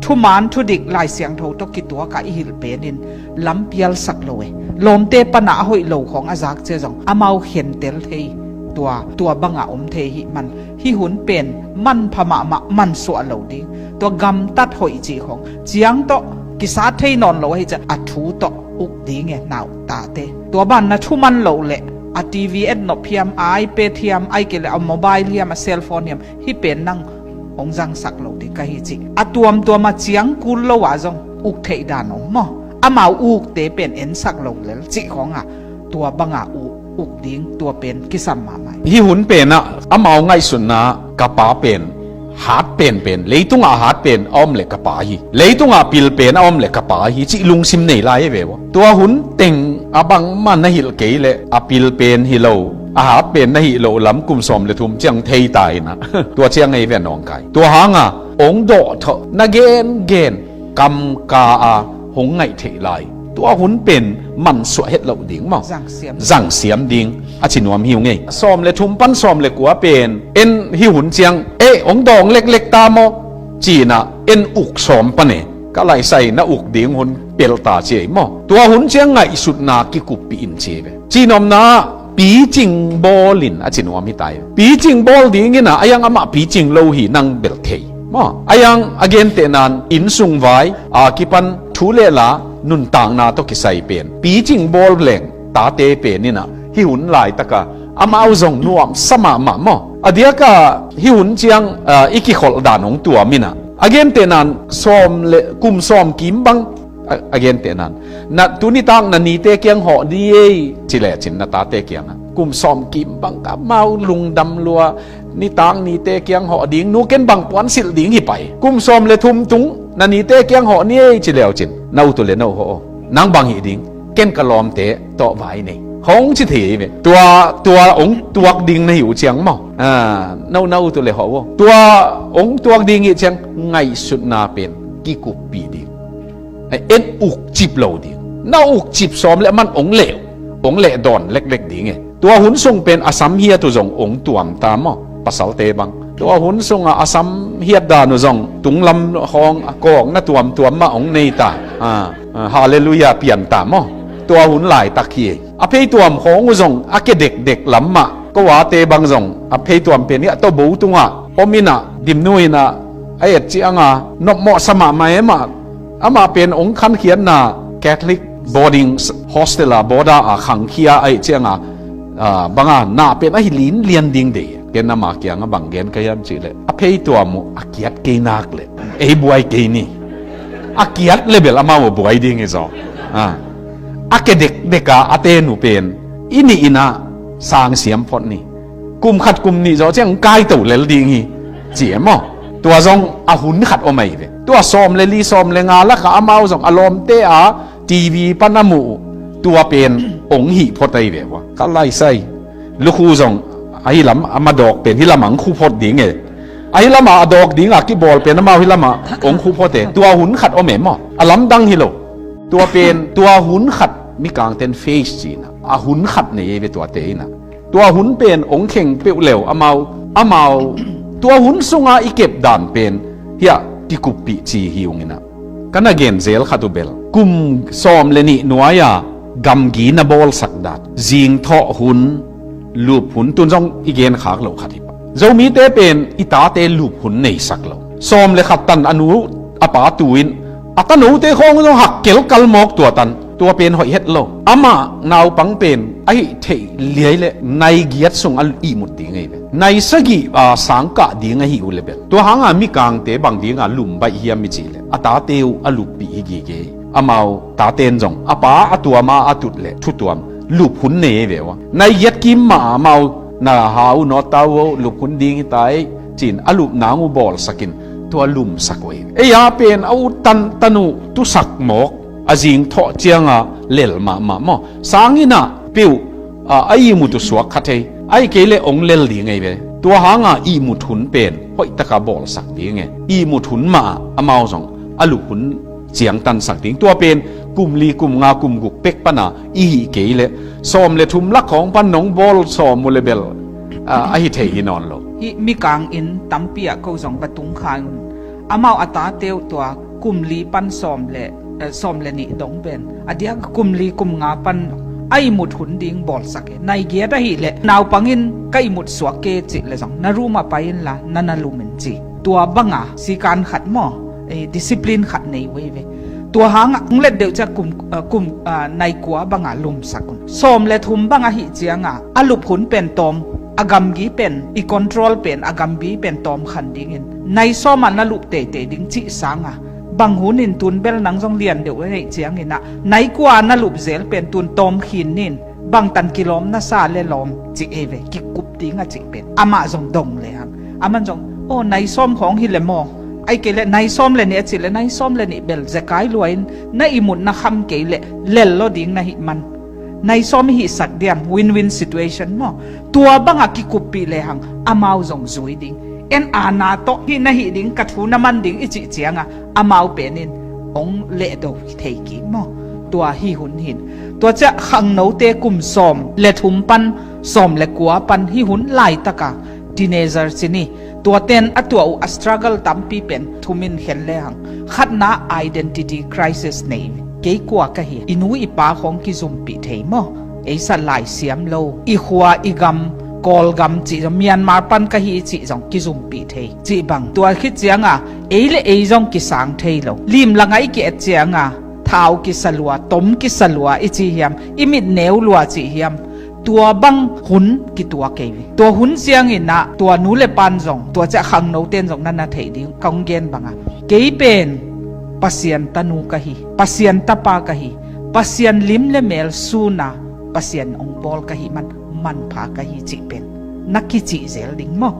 thuman thudik Lai Siangtho tawh kituaka i hilh penin lampialsak lo e. Lawmte pana a hoih lo khawng a zak cia zong amau khentel thei, tua, tua banga om thei hih man. Hih hun pen manpha mahmah, mansuah lo ding. Tua gamtat hoih cih khawng ciang tawh kisat thei nawn lo ahi ciah a thu tawh uk ding e, nau tate. Tua ban na thuman loh le a TV et nop hiam, a iPad hiam, ahih kei le a mobile hiam, a cellphone hiam, hih pen nang hong zangsak lo ding ka hi cih a tuamtuam a ciang kul lo ah zong uk theih dan om maw? Amau ukte pen ensak lo lel cih khawngah tua banga uk, uk ding, tua pen kisam mahmah. Hih hun penah amau ngaihsutna ka pa pen hat penpen, leitungah a hat pen a om le ka pa hi, leitungah a pil pen a om le ka pa hi cih lungsim nei lai hi ve ua. Tua hun teng a bangmah na hilh kei le a pil pen hi lo, a hat pen na hih loh lam kum sawm le thum ciang thei ta inah tua ciang ei ve nawngkai. Tua hanga hong dawhthawh na gengen kamka a hong ngaih theih lai. Tua hun pen mansuah het loh ding maw? Zangsiam. Zangsiam ding a ci nuam hi uh ngei. Sawm le thum pan sawm le kua pen en hih hun ciang, eh, hong dawng leklek ta maw? Cinah en uk sawm pan e. Ka laisai na uk ding hun pelta ci ei maw? Tua hun ciang ngaihsutna kikuppih in ci ei ve. Cinopna ah picing bawl in a ci nuam hi ta ei. Picing bawl dingin ah, a yang amah picing lo hi nang bel thei maw? A yang a gentehnan innsung vai a kipan thu le la nuntakna tawh kisai pen picing bawl leng tate pen inah hih hun laitaka amau zong nuamsa mahmah maw? A diaka hih hun ciang, ah, i kikholh dan hong tuam inah a gentehnan sawm le kum sawm kim bang, a, a gentehnan na tunitak na nite kiang hawh ni ei ci lecin na tate kiangah kum sawm kim bang ka mau lungdam lua, nitak nite kiang hawh ding, nu ken bang puan silh ding hi pai. Kum sawm le thum tung na nite kiang hawh ni ei ci leucin na utu le na uh hawh aw. Nang bang hih ding? Ken ka lawmte tawh vai nei hong ci thei ei ve. Tua, tua hong tuak ding na hi uh ciang maw? Ah, na uh, na utu le hawh aw. Tua hong tuak ding hih ciang ngaihsutna pen kikuppih ding. En ukcip lo ding. Na ukcip sawm le man hong leh, hong leh dawn leklek ding e. Tua hun sung pen a sam hiat uh zong hong tuam ta maw? Pasalte bang tua hun sungah a sam hiat dan uh zong tunglam hawng a kawkna tuamtuam mah hong nei ta. Ah, ah, Halleluiah pian ta maw? Tua hun laitak hi. A pheituam khawng uh zong a ke dekdek lam mah, ko ate bang zong a pheituam pen hi a, tawbo tungah om inah, dimnu inah a et cianga nopmawhsa mahmah e mah. Amah pen hong khankhiatna Catholic boarding hostel a, boarder a khangkhia ahih cianga, ah, banga na pen ahi linlian ding dei. Ken ama kiangah bang gen ka hiam cihleh, a pheituam uh a kiat kei nak leh ei buai kei ni. A kiat le bel amau a buai ding hi zaw. Ah, a ke dekdeka a ten uh pen i nih inah sang siam phot ni. Kum khat kum nih zawh ciang kaito lel ding hi ci e maw? Tua zong a hun khat om ahi ve. Tua sawm le li sawm le nga lakah amau zong a lawmte a TV pan a muh uh tua pen hong hih phot ahi ve ua. Ka laisai Lukhu zong ahi lam a madawk pen hih lamah hong khuphot ding e. Ahi lamah a dawk dinga kibawl pen amau hih lamah hong khuphot e. Tua hun khat om e maw? A lamdang hi lo. Tua pen tua hun khat Mikangten phase ci-in a hun khat nei e ve tuate in a. Tua hun pen hong kheng peuh leu amau, amau tua hun sunga i kep dan pen hiah kikuppih ci hi ung in a. Ka na gen zel khat uh bel kum sawm le nih nuai-a gamgi na bawlsak dan, zingthawh hun, lup hun, tun zong i gen khak loh khat hi pah. Zomite pen i tate lup hun neisak lo. Sawm le khat tan a nu a pa tu in a tanote khawng zong hak kelkal mawk tua tan. Tua pen hoih het lo. Amah naupang pen ahi theih liai le nai giat sung a ihmut ding ahi ve. Nai sagih a sang kah ding ahi uh le bel tua hanga Mikangte bang dinga lum baih hiam i cih le a tate uh a luppih hi gige. Amau taten zong a pa a tuam a a tut le thutuam lup hun nei ahi ve uh a. Nai giat kim mah a amau na ha uh nawt ta uh, lup hun ding hi ta ei ci-in a lup nang uh bawlsakin tua lumsak uh ahi ve. Ei a pen a u tan tanu tusak mawk a zingthawh cianga lel mahmah maw? Sang in a peuh a, a ihmut uh suak kha thei. Ahi kei le hong lel ding ahi ve. Tua hanga ihmut hun pen hoihtaka bawlsak ding e. Ihmut hun mah amau zong a lup hun ciangtansak ding. Tua pen kum li, kum nga, kum guk pek pana i hih kei le sawm le thum lak khawng pan nong bawl sawm uh le bel a, ahi thei hi nawn lo. Hih Mikang inn tampi ah ko zong va tung kha un. Amau a tate uh tua kum li pan sawm le, eh, sawm le nih dong pen a diak kum li kum nga pan a ihmut hun ding bawlsak e. Nai giat ahih le naupang in ka ihmut suak kei cih le zong na room ah pai inla na na lum in ci. Tua banga sikan khat maw, eh, discipline khat nei uh ahi ve. Tua hanga hong let deuh ciang kum, eh, kum, eh, nai kua banga lumsak un. Sawm le thum bang ahih cianga a lup hun pen tawm, a gamgi pen, i control pen, a gamgi pen tawm khan dingin nai sawma na lup teitei ding cih sanga bang hunin tun bel nang zong lian deuh a neih ciangin a nai kua na lup zel pen tun tawm khin nin bangtan kilawm na sa le lawm cih ei ve, kikup ding a cih pen amah zong dong le hang. Aman zong aw nai sawm khawng hi le maw? Ahi kei le nai sawm le nih a cih le nai sawm le nih bel zekai lua in na ihmut na kham kei le lel lo ding na hih man. Nai sawm i hihsak diam, win-win situation maw? Tua banga kikuppih lehang amau zong zui ding. En a na tawh hih na hih ding, ka thu na man ding i cih cianga amau penin hong lehdo thei kik maw? Tua hih hun hin. Tua ciah khangnote kum sawm le thum pan sawm le kua pan hih hun laitaka teenager ci ni. Tuaten a tuah uh a struggle tampi pen thumin khen lehang khatna identity crisis nei. Kei kua ka hi, i nu i pa khawng kizumpih thei maw? Ei sa lai siam lo, i khua i gam, Kawlgam cih zong, Myanmar pan ka hi cih zong kizumpih thei. Cih bang tua khit cianga ei le ei zong kisang thei lo. Limlanga i ki-et cianga thau kisa lua, tom kisa lua i ci hiam, i mit neu lua cih hiam? Tua bang hun kituak kei ve. Tua hun ciangin ah tua nu le pan zong, tua ciah khangnoten zong na na theih ding kong gen banga kei pen Pasian tanu ka hi, Pasian tapa ka hi, Pasian lim le mel suna Pasian hong bawl ka hi man, manpha ka hi cih pen na kicih zel ding maw?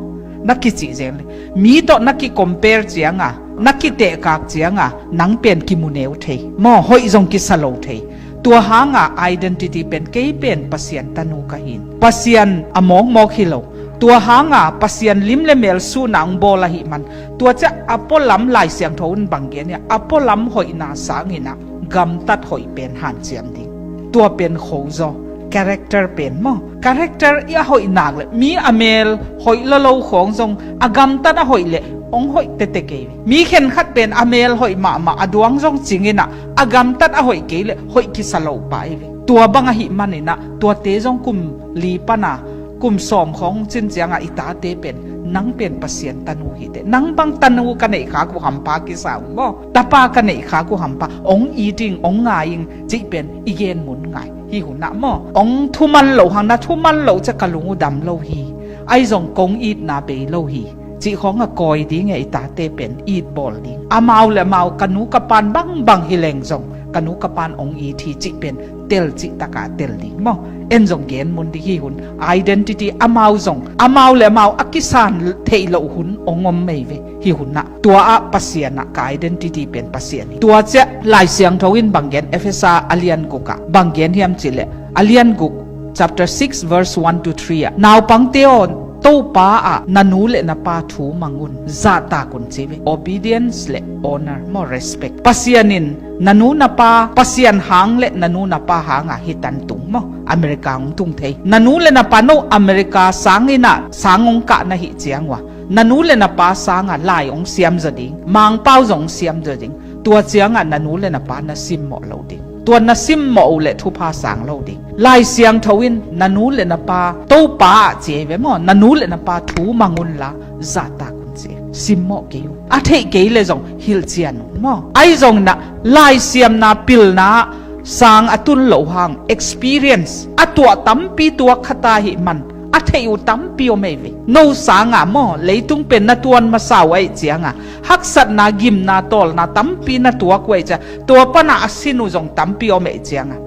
Na kicih zel ding. Mi tawh na ki-compare cianga, na kitehkak cianga nang pen kimu neu thei maw? Hoih zong kisa lo thei. Tua hanga identity pen kei pen Pasian tanu ka hin, Pasian a mawkmawk hi lo. Tua hanga Pasian lim le mel suna hong bawl ahih man. Tua ciah a pualam Lai Siangtho in bang gen hiam? A pualam hoihna sangin ah gamtat hoih pen hanciam ding. Tua pen khozaw, character pen maw? Character i a hoih nak le mi a mel hoih lolo khawng zong a gamtat a hoih le hong hoih tete kei. Mi khenkhat pen a mel hoih mahmah, a duang zong cingin ah a gamtat a hoih kei le hoih kisa lo pah i ve. Tua bang ahih manin ah tuate zong kum li pana kum sawm khawng cin cianga i tate pen nang pen Pasian tanu hi teh. Nang bang tanu ka neih khak uh hampha kisa uh maw? Tapa ka neih khak uh hampha, hong it ing, hong ngai ing cih pen i gen mun ngai. Hih hunah maw, hong thuman loh hang, na thuman loh ciah ka lung uh dam lo hi. Ahi zong kong itna bei lo hi. Cih khawng a kawi ding e, i tate pen it bawl ding. Amau le amau ka nu ka pan bangbang hi leng zong ka nu ka pan hong it hi cih pen tel cih taka tel ding maw? En zong gen mun ding hih hun. Identity amau zong, amau le amau a kisan theih loh hun hong om mei ve. Hih hunah tua ah Pasian ah ka identity pen Pasian hi. Tua ciah Lai Siangtho in bang gen, Efesa a lian guk ah bang gen hiam cih leh a lian guk chapter six verse one to three ah, naupangte aw, Topa ah na nu le na pa thu mang un, zahtak un ci ve. Obedience le honor maw, respect. Pasian in na nu na pa, Pasian hang le na nu na pa hang ah hi tan tung maw, America hong tung thei. Na nu le na pa, no America sang inn ah sang hong kah na hih ciang ua, na nu le na pa sang ah lai hong siam zaw ding, Mangpau zong hong siam zaw ding. Tua ciang ah na nu le na pa na simmawh lo ding. Tua na simmawh uh leh thupha sang lo ding. Lai Siangtho in na nu le na pa, Topa ah ci ei ve maw, na nu le na pa thu mang unla, zahtak un ci ei. Simmawh kei un. A theih kei leh zong hilhcian un maw. Ahi zongin ah laisiamna pilna ah sang a tun loh hang experience a tuah tampi tuak kha ta ahih man a theih uh tampi om ei ve. No sang ah maw, leitung pen na tuan masa uh ahih ciang ah, haksatna, gimna, tawlna tampi na tuak uh ahih ciang, tua pan ah a sin uh zong tampi om ei ciang ah,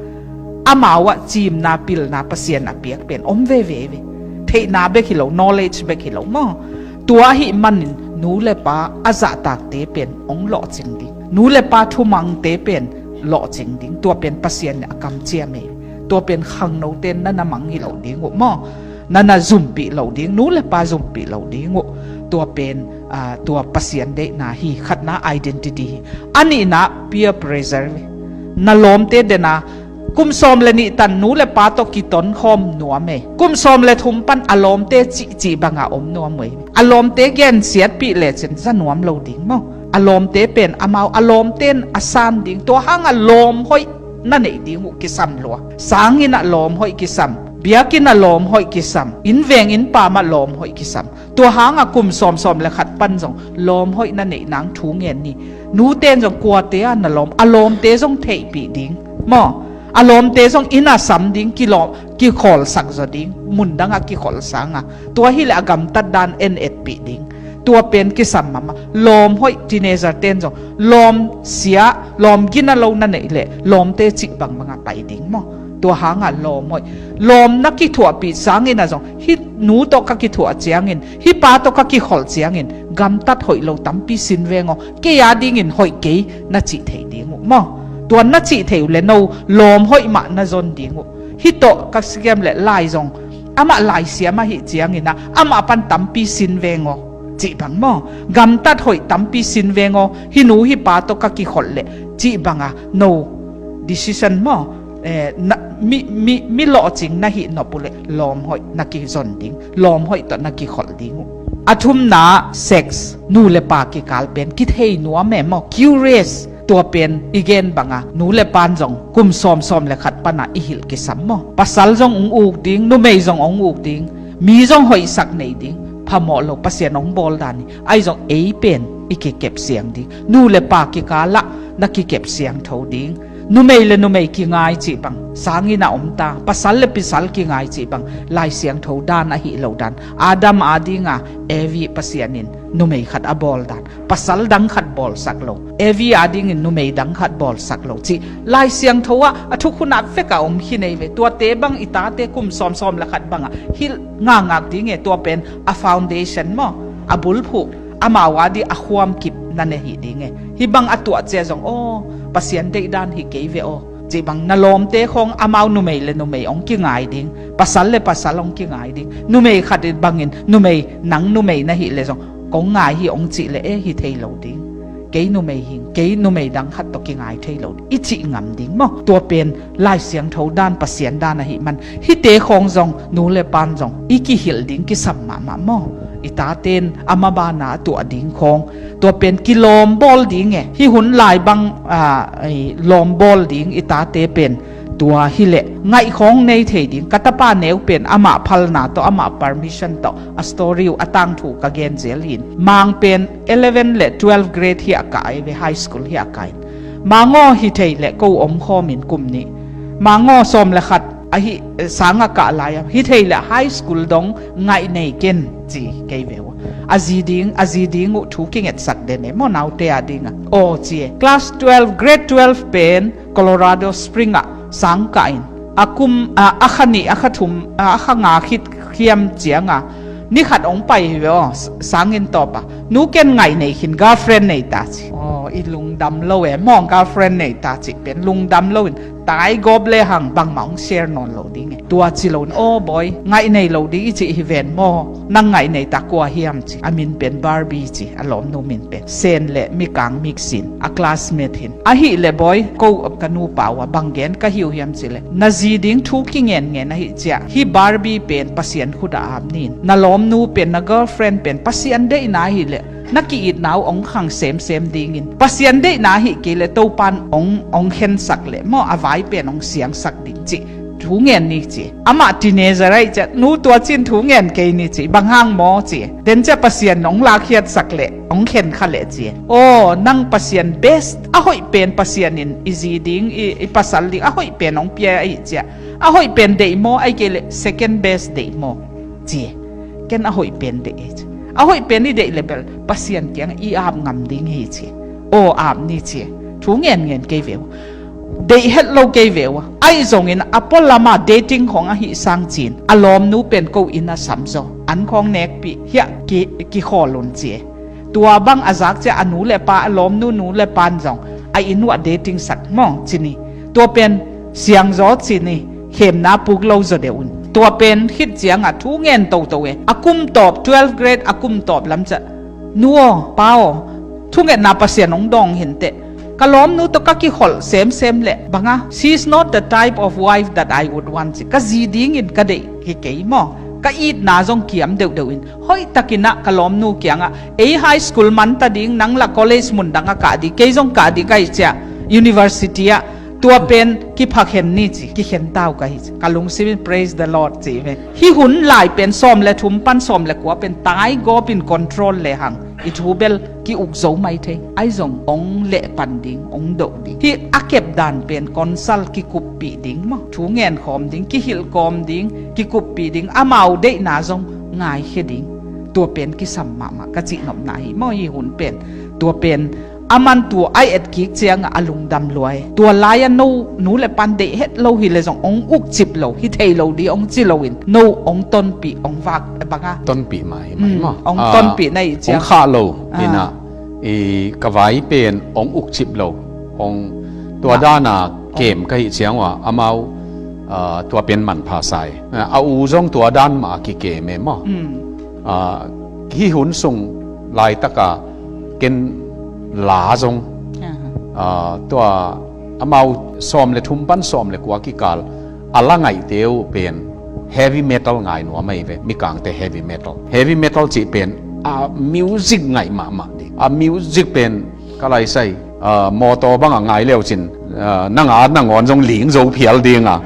amau ah cimna pilna Pasian a piak pen om veve ve. Theihna bek hi lo, knowledge bek hi lo maw. Tua ahih manin nu le pa a zahtakte pen hong lawhcing ding, nu le pa thumangte pen lawhcing ding. Tua pen Pasian in a kamciam ei. Tua pen khangnote in na na mang hi lo ding uh maw, na na zumpih lo ding, nu le pa zumpih lo ding uh. Tua pen, ah, tua Pasian deihna hi, khatna identity hi. A nihna peer pressure hi. Na lawmte den a, kum sawm le nih tan nu le pa tawh kiton khawm nuam ei. Kum sawm le thum pan a lawmte cihcih bang a om nuam uh ei. A lawmte gensiatpih lecin za nuam lo ding maw. A lawmte pen amau, a lawmte in a san ding, tua hang ah lawm hoih na neih ding uh kisam lua. Sang inn ah lawm hoih kisam, biakinn ah lawm hoih kisam, innveng innpaam ah lawm hoih kisam. Tua hang ah kum sawm, sawm le khat pan zong lawm hoih na neih nang thu ngen ni. Nute in zong kuate ah na lawm, a lawmte zong theihpih ding maw. A lawmte zong inn ah sam ding, kilawm, kikholsak zaw ding, mun dang ah kikhol sang ah. Tua hi leh a gamtat dan en etpih ding. Tua pen kisam mahmah. Lawm hoih, teenager te in zong lawm sia, lawm gina lo na neih leh lawmte cih bangbang a pai ding maw. Tua hang ah lawm hoih, lawm na kithuahpih sang in ah zong, hih nu tawh ka kithuah ciangin, hih pa tawh ka kikholh ciangin gamtat hoih lo tampi sin veng aw, kei a dingin hoih kei na cih thei ding uh maw. Tua na cih thei uh leh no lawm hoih mah na zon ding uh. Hih tawh ka siam leh lai zong, amah laisiam ahih ciangin ah amah pan tampi sin veng aw cih bang maw. Gamtat hoih tampi sin veng aw, hih nu hih pa tawh ka kikholh leh cih bang a no decision maw. Eh, na, mi, mi, mi lawhcing na hih nop uh leh lawm hoih na kizon ding, lawm hoih tawh na kikholh ding uh. A thumna, sex, nu le pa kikal pen kithei nuam e maw, curious. Tua pen i gen bang a nu le pa in zong kum sawm, sawm le khat pan a i hilh kisam maw. Pasal zong hong uk ding, numei zong hong uk ding, mi zong hoihsak nei ding, phamawh lo, Pasian hong bawl dan hi. Ahi zong ei pen i kikep siang ding. Nu le pa kikal ah na kikep siangtho ding. Numei le numei kingai cih bang sang inn ah om ta, pasal le pasal kingai cih bang Lai Siangtho dan ahih lo dan. Adam a ding a Evi Pasian in numei khat a bawl dan, pasal dang khat bawlsak lo, Evi a dingin numei dang khat bawlsak lo cih Lai Siangtho ah a thukhun ah vek a om khin ei ve. Tuate bang i tate kum sawm, sawm le khat bang ah hilh ngakngak ding e. Tua pen a foundation maw, a bulphuh, amau a ding a khuam kip na ne hi ding e. Hih bang a tuah ciang zong, aw, Pasian deih dan hi kei ve aw cih bang, na lawmte khawng amau numei le numei hong kingai ding, pasal le pasal hong kingai ding. Numei khat bangin numei, nang numei na hih leh zong kong ngai hi hong cih leh, e, hi thei lo ding. Kei numei hing, kei numei dang khat tawh kingai thei lo ding, i cih ngam ding maw. Tua pen Lai Siangtho dan, Pasian dan ahih man, hihte khawng zong nu le pa in zong i kihilh ding kisam mahmah maw. I tate in a maban a a tuah ding khawng, tua pen kilawm bawl ding e. Hih hun lai bang, ah, i lawm bawl ding i tate pen tua hi leh ngaih khawng nei thei ding. Ka tapa neu pen amah phalna tawh, amah permission tawh a story uh, a tangthu ka gen zel hi in. Mang pen eleven le twelve grade hi a kah ei ve, high school hi a kah in. Mang aw, hi thei leh ko om khawm in kum nih. Mang aw, sawm le khat ahi, sang a kah lai a, hi thei leh high school dong ngaih nei ken ci kei ve uh. A zi ding, a zi ding uh thu kingetsak den e maw, naute a ding a. Aw ci e. Class twelve, grade twelve pen Colorado Spring ah sang kah in, a kum, a, a kha nih, a kha thum, a, a kha nga khit khiam ciang a, ni khat hong pai hi ve aw, s-, sang inn tawp a. Nu, ken ngaih nei khin, girlfriend nei ta ci. Aw, i lungdam lo e maw, girlfriend nei ta cih pen lungdam lo in taigawp le hang bangmah hong share nawn lo ding e. Tua ci lo in, aw bawi, ngaih nei lo ding i cih hi ven maw? Nang ngaih nei ta kua hiam ci, a min pen Barbie ci, a lawmnu min pen. Sen le mikang mix in, a classmate hin. Ahih leh bawi, ko ka nupa uh a bang gen ka hi uh hiam cih leh, na zi ding thu kingenngen ahih ciah, hih Barbie pen Pasian khut ah ap ni in, na lawmnu pen, na girlfriend pen Pasian deihna ahih leh na ki-itna uh hong khang semsem dingin, Pasian deihna ahih kei leh Topan hong, hong khensak leh maw, a vai pen hong siangsak ding cih thu ngen ni ci. Amah teenager ahih ciah, nu, tua cin thu ngen kei ni ci, bang hang maw ci. Tenciah Pasian hong lakkhiatsak leh, hong khenkha leh ci. Aw, nang Pasian best, a hoih pen Pasian in i zi ding, i, i pasal ding a hoih pen hong pia ahih ciah, a hoih pen deih maw, ahih kei leh second best deih maw ci. Ken a hoih pen deih hi ci. A hoih pen i deih leh bel Pasian kiang i ap ngam ding hi ci. Aw, ap ni ci. Thu ngen ngen kei ve uh. Deih het lo kei ve uh. Ahi zongin a pualam ah dating khawng ahih sang cin, a lawmnu pen ko inn ah samzaw, an khawng nekpih hiah ki, kikhawl un ci. Tua bang a zak ciah a nu le pa, a lawmnu nu le pan zong a inn uh ah dating sak maw ci ni. Tua pen siangzaw ci ni, khemna puk lo zaw deuh un. Tua pen khit ciangah thu ngen toto e. A kum tawp, twelve grade a kum tawp lam ciah, nu aw, pa aw, thungetna Pasian hong dawng hinteh. Ka lawmnu tawh ka kikholh semsem leh bang a, she is not the type of wife that I would want ci. Ka zi dingin ka deih hi kei maw. Ka itna zong kiam deuhdeuh in, hoihtakin ah ka lawmnu kiangah, ei high school man ta ding, nang lah college mundang a kah ding, kei zong kah ding ka hih ciah, university ah, tua pen kiphakhen ni ci, kikhen ta uh ka hi ci. Ka lungsim in praise the Lord ci ve. Hih hun lai pen sawm le thum pan sawm le kua pen taigawp in control le hang, i thu bel ki-uk zo mai thei. Ahi zong hong lehpan ding, hong doh ding. Hih a kepdan pen consult, kikuppih ding maw. Thu ngenkhawm ding, kihilhkawm ding, kikuppih ding, amau deihna zong ngaikhia ding. Tua pen kisam mahmah ka cihnopna hi maw, hih hun pen. Tua pen a man tua a etkik ciangah a lungdam lua e. Tua lai-ah no nu le pan deih het lo hi leh zong hong ukcip lo, hi thei lo ding hong ci loin, no hong tonpih, hong vak bang a, tonpih mah hi mah hi maw. Hong tonpih na hih ciang hong khah lo. Inah i ka vai pen hong ukcip lo, hong tua dana kem ka hih ciang uh ah amau tua pen manpha sa e. A u zong tua dan mah a kikem e maw. Hih hun sung laitaka ken la zong tua amau sawm le thum pan sawm le kua kikal a la ngaihte uh pen heavy metal ngai nuam ahi ve, mikangte heavy metal. Heavy metal cih pen a music ngaih mahmah ding. A music pen ka laisai, mawtaw bangah ngai leucin na nga nangawn zong ling zo phial dinga,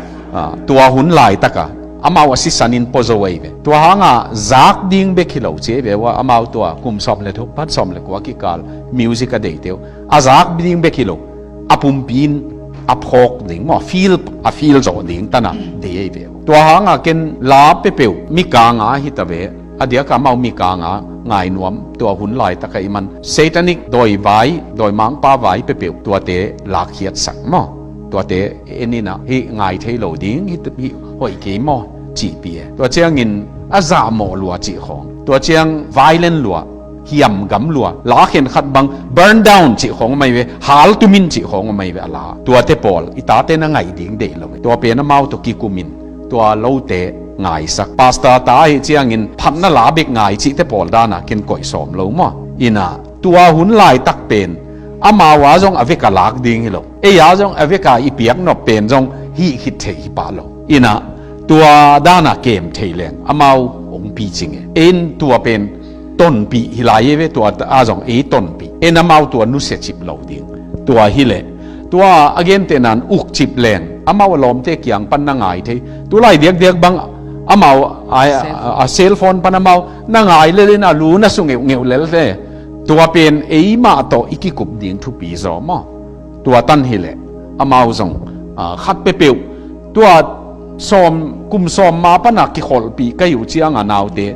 tua hun laitaka amau a sisanin pua zo ahi ve. Tua hanga zak ding bek hi lo ci ahi ve uh a, amau tua kum sawm le thum pan sawm le kua kikal music a deite uh a zak ding bek hi lo, a pumpi in a phawk ding maw, a feel, a feel zawh ding tana dei ahi ve uh. Tua hanga ken la peuhpeuh mikanga hi ta ve. A diaka amau mikanga ngai nuam, tua hun laitaka i man satanic dawi vai, dawimangpa vai peuhpeuh tuate lakkhiatsak maw. Tuate en inah hih ngai thei lo ding, hih, hih hoih kei maw cihpih e. Tua ciangin a zahmawh lua cih khawng, tua ciang violent lua, hiamgam lua, la khenkhat bang burn down cih khawng om ahi ve, haltum in cih khawng om ahi ve a la. Tuate pawl i tate na ngaih ding deih lo e. Tua pen amau tawh kikumin tua lote ngaisak. Pastor ta ahih ciangin phatna la bek ngai cihte pawl dana ken koih sawm lo maw. Inah tua hun laitak pen amau a zong a veka lak ding hi lo, ei a zong a veka i piaknop pen zong hih khit theih hi pah lo. Inah tua dana kem thei leng amau hong picing e. Ei in tua pen tonpih hi lai e ve, tua a zong ei tonpih. Ei in amau tua nusia cip lo ding. Tua hileh tua a gentehna in ukcip leng amau a lawmte kiang pan na ngai thei. Tulai diakdiak bang amau a, a cellphone pan amau na ngai lel in a lu na su ngeuhngeuh lel ve. Tua pen eimah tawh i kikup ding thupi zaw maw. Tua tan hileh amau zong khat peuhpeuh tua sawm, kum sawm ma pana kikholhpih ka hi uh cianga naute,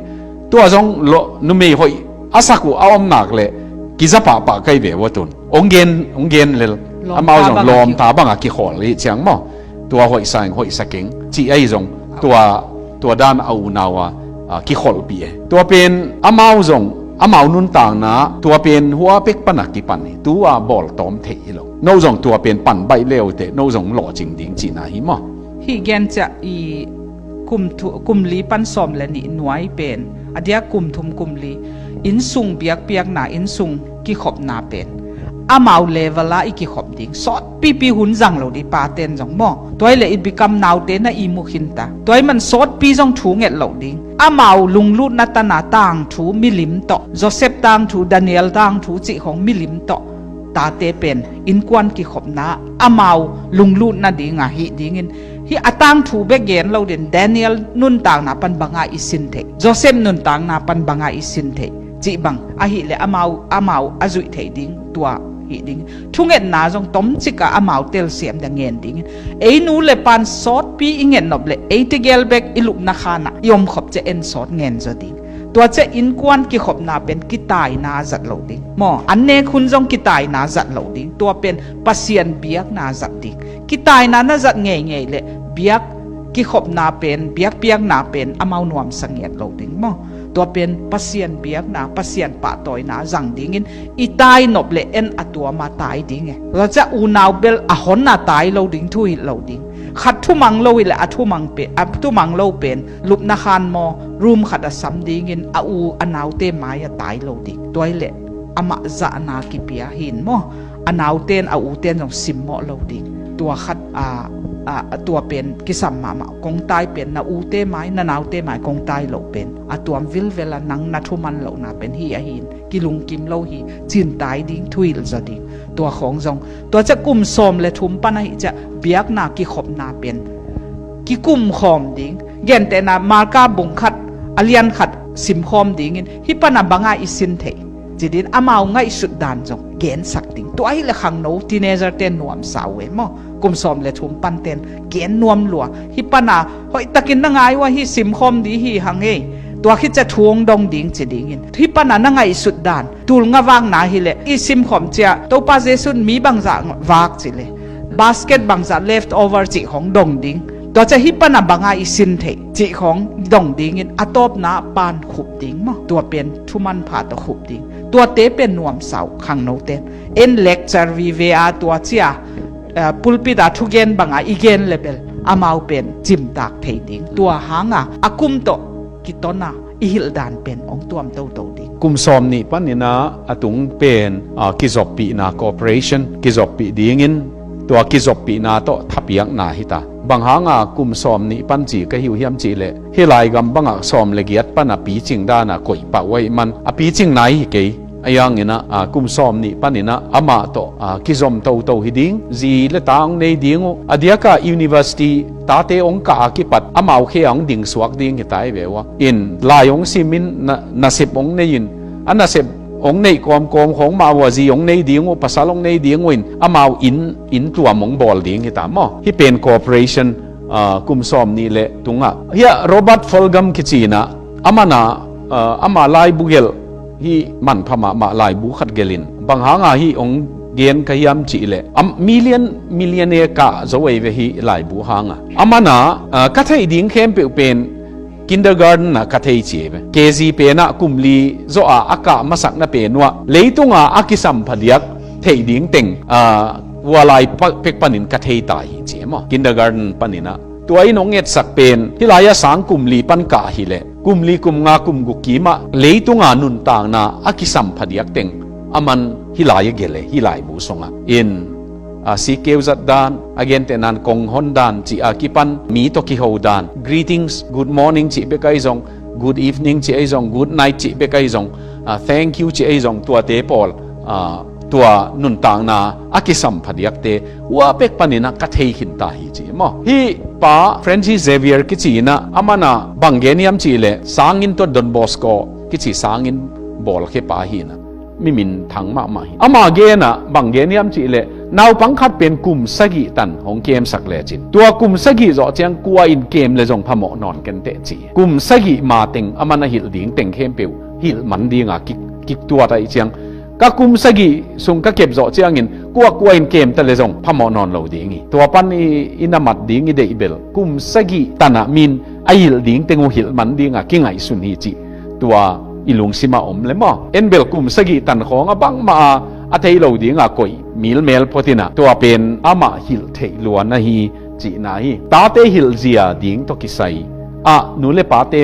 tua zong numei hoih a sak uh a om nak leh kiza pahpah ka hi ve uh a tun. Hong gen, hong gen lel. Amau zong lawmta banga kikhawl hi ciang maw. Tua hoihsa ing, hoihsa keng cih ahi zong tua, tua dan a unau a kikholhpih e. Tua pen amau zong Amau nuntakna tua pen hua pek pana kipan hi. Tua bawltawm theih hi lo. No zong tua pen pan baih leute, no zong lawhcing ding cihna hi maw? Hih gen ciah i kum, thu, kum li pan sawm le nih nuai pen, a diak kum thum kum li, innsung biakpiakna, innsung kikhopna pen amau level a i kikhop ding. Sawtpipi hun zang lo ding paten zong maw. Tuai le i bikam naute na i mukhinta. Tuai man sawtpi zong thu nget lo ding. Amau lunglutna tana tangthu milim tawh, Joseph tangthu, Daniel tangthu cih khong milim tawh tate pen innkuan kikhopna amau lunglutna dinga hih dingin, hih a tangthu bek gen lo din, Daniel nuntakna pan banga i sin theih, Joseph nuntakna pan banga i sin theih cih bang ahileh amau, amau a zuih theih ding tua hih ding. Thungetna zong tomcik a amau telsiam dia ngen dingin, ei nu le pan sawtpi i ngetnop le ei tegel bek i lupna khanah i omkhop ciah en sawt ngen zaw ding. Tua ciah innkuan kikhopna pen kitaina zat lo ding maw? An nek hun zong kitaina zat lo ding. Tua pen Pasian biakna zat ding. Kitaina na zat ngeingei le biak kikhopna pen, biakpiakna pen amau nuamsa ngiat lo ding maw? Tua pen Pasian biakna, Pasian pahtawina zang dingin i tainop le en a tuama tai ding e. Tua ciah unau bel a honna tai lo ding, thuhilh lo ding. Khat thumang lo hileh a thumang pen, a thumang lo pen lupna khan maw, room khat a sam dingin a u a naute mai a tai lo ding. Tuai le amah zahna kipia hin maw? A nauten a uten zong simmawh lo ding. Tua khat a, a, a tua pen kisam mahmah kong tai pen, na ute mai, na naute mai kong tai lo pen a tuam vilvel a nang na thuman lohna pen hi ahin, kilungkim lo hi, cintai ding, thuhilh zaw ding. Tua khawng zong, tua ciah kum sawm le thum pan ahi ciah biakna kikhopna pen kikum khawm ding. Gentehna Marka bung khat a lian khat simkhawm dingin, hih pana banga i sin theih ci din amau ngaihsut dan zong gensak ding. Tua hileh khangno teenager ten nuamsa uh e maw? Kum sawm le thum panten gen nuam lua. Hih pana hoihtakin na ngai uh a, hih simkhawm di hi hang ei. Tua khit ciah thu hong dong ding ci dingin, hih pana na ngaihsut dan, tul nga vakna hileh i simkhawm ciah Topa Jesu in mi bangzah vak ci le, basket bangzah left over cih khong dong ding. Tua ciah hih pana banga i sin theih cih khong dong dingin a tawpna pan khup ding maw? Tua pen thuman pha tawh khup ding. Tuate pen nuamsa uh khangnoten. En lecture vive a tua ciah, eh, pulpit a thugen banga i gen le bel amau pen cimtak thei ding. Tua hanga a kum tawh kitona i hilh dan pen hong tuam toto ding. Kum sawm nih paninah a tung pen, a, kizoppihna cooperation, kizoppih dingin tua kizoppihna tawh thapiakna hita. Bang hanga kum sawm nih pan ci ka hi uh hiam cihleh, hih laigam bangah sawm le giat pana picing dana koih pah uh ahih man a picing nai hi kei. Ahi hanginah, a, kum sawm nih paninah amah tawh, a, kizom toto hi ding. Zi le ta hong nei ding uh. A diaka university tate hong kah a kipat amau khe a hong dingsuak ding hita hi ve uh a. In lai hong simin na, nasep hong nei in, a nasep hong neih kawmkawm khawng mah uh a, zi hong nei ding uh, pasal hong nei ding uh in amau inn, inn tuam hong bawl ding hita maw? Hih pen cooperation, a, kum sawm nih le tungah. Hiah Robert Fulghum kicinah, amanah, a, ama laibu gelh hih manpha mahmah laibu khat gelhin, bang hanga hih hong gen ka hiam cihleh, a million, millionaire kah zo ei ve hih laibu hanga. Amanah, a, ka theih ding khempeuh pen kindergarten ah ka thei ci ei ve. K G penah kum li zawh a a kah masakna pen uh ah leitunga a kisam phadiak theih ding teng, a, hua lai pa-, pek panin ka thei ta hi ci ei maw? Kindergarten paninah. Tua in hong etsak pen hih lai-ah sang kum li pan kah hileh, kum li, kum nga, kum guk kimah leitunga nuntakna a kisam phadiak teng aman hih lai-ah gelh e, hih laibu sungah. In, a, sikkeu zat dan, a gentehnan kong hon dan cih a kipan mi tawh kiho dan, greetings, good morning cih bek ahi zong, good evening cih ahi zong, good night cih bek ahi zong, a, thank you cih ahi zong, tuate pawl, a, tua nuntakna a kisam phadiakte hua pek paninah ka thei khinta hi ci ei maw? Hih pa Francis Xavier kicinah amanah bang gen hiam cihleh, sanginn tawh Don Bosco kici sanginn bawlkhe pa hinah, mi minthang mahmah hi. Ama genah bang gen hiam cihleh, naupang khat pen kum sagih tan hong kemsak lecin, tua kum sagih zawh ciang kua in kem le zong phamawh nawn kenteh ci. Kum sagih mateng aman a hilh ding teng khempeuh hilh man dinga kik, kiktuat ahih ciang, ka kum sagih sung ka kep zawh ciangin kuakua in kemta le zong phamawh nawn lo ding hi. Tua pan i, i na mat ding i deih bel kum sagih tanah min a hilh ding teng uh hilh man dinga kingaihsun hi cih tua i lungsim a om le maw. En bel kum sagih tan khawng a bangmah a, a thei lo ding a koih milmel phot in ah, tua pen amah hilh theih luan ahi cihna hi. Tate hilhzia ding tawh kisai ah nu le pate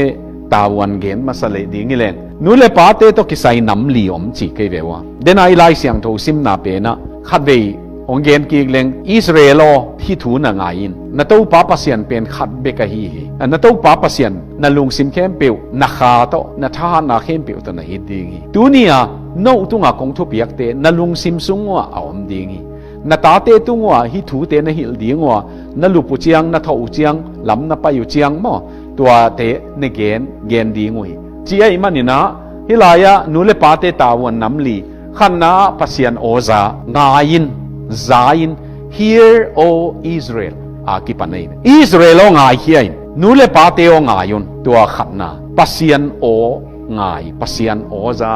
tavuan gen masa leh ding hi leng, nu le pate tawh kisai nam li om ci kei ve ua. Dena i Lai Siangtho simna pen ah khatvei hong gen kik leng, Israel aw, hih thu na ngai in, na Topa Pasian pen khat bek ahi hi. Na Topa Pasian na lungsim khempeuh, na kha tawh, na thahatna khempeuh tawh na it ding hi. Tuni-a no tungah kong thupiakte na lungsim sung uah a om ding hi. Na tate tung uah hih thute na hilh ding ua, na lup uh ciang, na thawh uh ciang, lam na pai uh ciang maw, tuate na gen, gen ding uh hi. Ci ahih manin ah, hih lai-ah nu le pate tavuan nam li, khatna ah Pasian aw za, ngai in, za in, hear, O Israel, a kipan ahi. Israel aw, ngaikhia in, nu le pate aw, ngai un, tua khatna. Pasian aw ngai, Pasian aw za,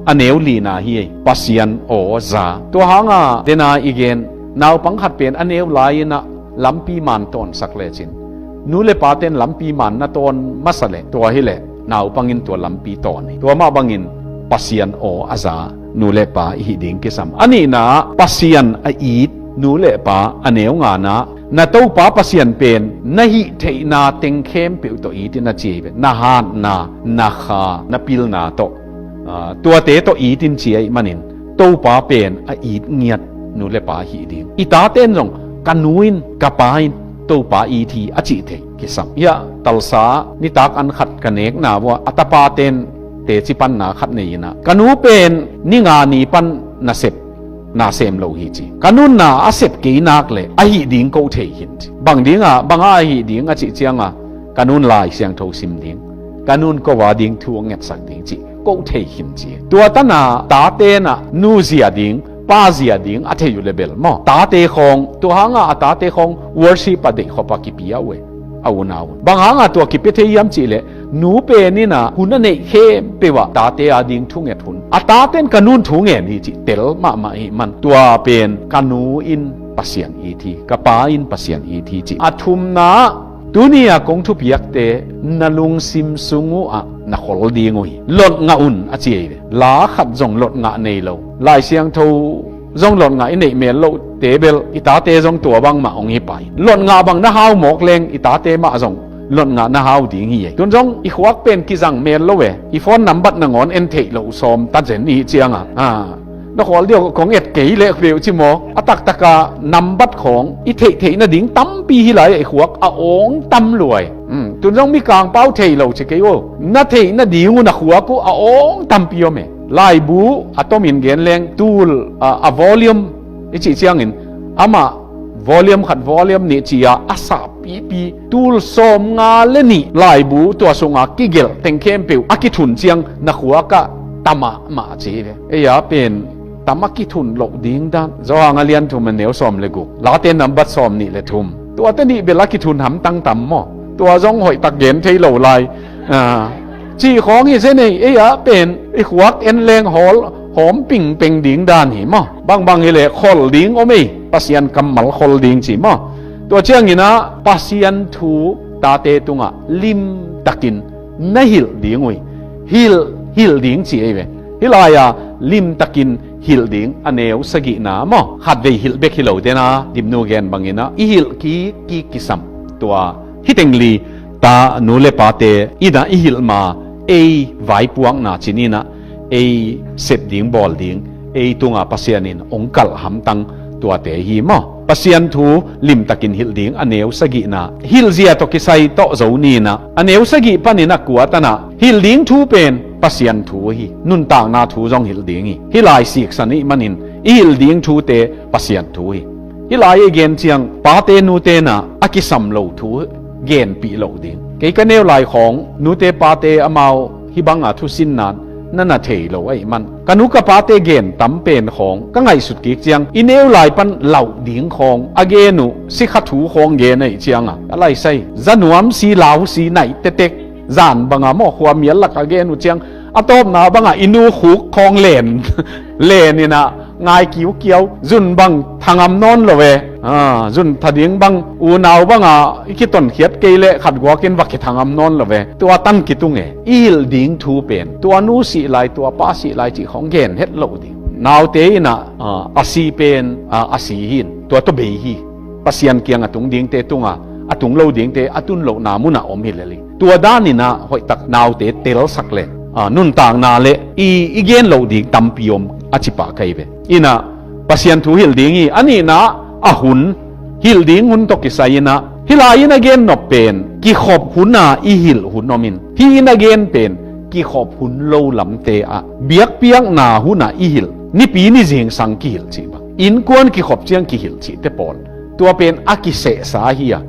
a neu lina hi ei, Pasian aw za. Tua hanga dena i gen, naupang khat pen a neu lai-in ah lampi man tawnsak lecin, nu le paten lampi man na tawn masa leh, tua hileh naupang in tua lampi tawn hi. Tua mah bangin Pasian aw a za nu le pa i hih ding kisam. A nihna ah Pasian a it nu le pa, a neu ngana ah na Topa Pasian pen na hih theihna teng khempeuh tawh it in a ci hi ve. Na hatna, na kha, na pilna tawh, ah, tuate tawh it in ci ahih manin Topa pen a it ngiat nu le pa hih ding. I taten zong ka nu in, ka pa in Topa it hi a cih thei kisam. Hiah Tulsa nitak an khat ka nekna uah a tapaten teci panna khat nei in ah, ka nu pen ni nga ni pan nasep na sem lo hi ci. Ka nun na a sep kei nak leh a hih ding ko thei khin ci. Bang dingah, bangah a hih ding a cih ciangah, ka nun Lai Siangtho sim ding, ka nun ko a ding thu a ngetsak ding ci, ko thei khin ci. Tua tana taten ah nu zia ding, pa zia ding a thei uh le bel maw, tate khawng, tua hangah a tate khawng worship a deih khop a kipia uh e, a unau un. Bang hangah tua kipia thei hiam cihleh, nu pen in ah hun a neih khempeuh ah tate a ding thunget hun. A taten ka nun thungen hi cih tel mahmah ahih man, tua pen ka nu in Pasian it hi, ka pa in Pasian it hi cih. A thumna ah, tuni-a kong thupiakte na lungsim sung uh ah na khol ding uh hi. Lot ngah un a ci hi ve. La khat zong lot ngah nei lo, Lai Siangtho zong lot ngah i neih mel lohte bel i tate zong tua bangmah hong hi pai. Lot ngah bang na hau mawk leng i tate mah zong lot ngah na hau ding hi ei. Tun zong i khuak pen kizang mel lo e. I phone nambat nangawn en theih loh sawm ta zen i hih ciangah, ah, na khawl diau kong et kei leh peuh ci maw. A taktaka nambat khawng i theihtheih nading tampi hi lai-ah i khuak a awng tam luai. Hmm, tun zong Mikangpau thei lo ci kei uh. Na theih nading uh na khuak uh a awng tampi om e. Laibu a tomin gen leng tul, a, a volume i cih ciangin amah volume khat, volume nih ci-a a sahpipi tul sawmnga le nih laibu tua sunga kigelh teng khempeuh a kithun ciang na khuak ah ta mahmah ci hi ve. Ei-a pen tam a kithun loh ding dan. Johan a lian thum a neu sawm le guk, Late nambat sawm nih le thum. Tuate nih bel a kithun hamtang tam maw? Tua zong hoihtak gen thei lo lai. Ah, cih khawng hi zen ei, ei-a pen i khuak en leng hawl hawm pingpeng ding dan hi maw? Bangbang hileh khol ding om ei, Pasian kammal khol ding ci maw? Tua ciangin ah Pasian thu tate tungah limtakin na hilh ding uh hi. Hilh, hilh ding ci ei ve. Hih lai-a limtakin hilh ding a neu sagihna maw? Khatvei hilh bek hi lo dena Dimnu gen bangin ah i hilh kik, kik kisam. Tua hih teng li ta nu le pate in ah i hilh ma, ei vaipuakna cin in ah ei sep ding bawl ding, ei tungah Pasian in hong kalh hamtang tuate hi maw? Pasian thu limtakin hilh ding a neu sagihna. Hilhzia tawh kisai tawh zo ni in ah a neu sagih panin a kua tan ah hilh ding thu pen Pasian thu hi. Nuntakna thu zong hilh ding hi. Hih lai siksan ih manin i hilh ding thute Pasian thu hi. Hih lai i gen ciang pate nute in ah a kisam lo thu genpih loh ding. Kei ka neu lai khawng nute pate amau hih banga thusinna na na thei lo ahih man, ka nu ka pate gen tam pen khawng ka ngaihsut kik ciang i neu lai pan lauh ding khawng a gen uh, sikha thu khawng gen ahih cianga a laisai za nuam si, lau si, naih tetek, zan banga maw, khuamial laka gen uh ciang a tawpna banga i nu khuk khawng len len in ah ngai kiukiau, zun bang thangam nawn lo e. Ah, zun tha ding bang, unau banga i kitonkhiat kei leh khat guakin va kithangam nawn lo ve. Tua tan kitung e. I hilh ding thu pen tua nu sih lai, tua pa sih lai cih khawng gen het lo ding. Naute in ah, ah, a si pen, ah, a si hi in, tua tawh bei hi. Pasian kiang a tung dingte tung a, a tung lo dingte a tun lohna munah om hi lel hi. Tua danin ah hoihtak naute telsak leh, ah, nuntakna leh i, i gen loh ding tampi om a ci pah ka hi ve. In ah Pasian thu hilh ding hi. A nihna ah hun, hilh ding hun tawh kisai in ah, hih lai-in a gen nop pen kikhop hun a i hilh hun om in, hih in a gen pen kikhop hun lo lamte ah biakpiakna hun a i hilh, nipi ni zingsang kihilh cih bang, innkuan kikhop ciang kihilh cihte pawl, tua pen a kisehsa hi a.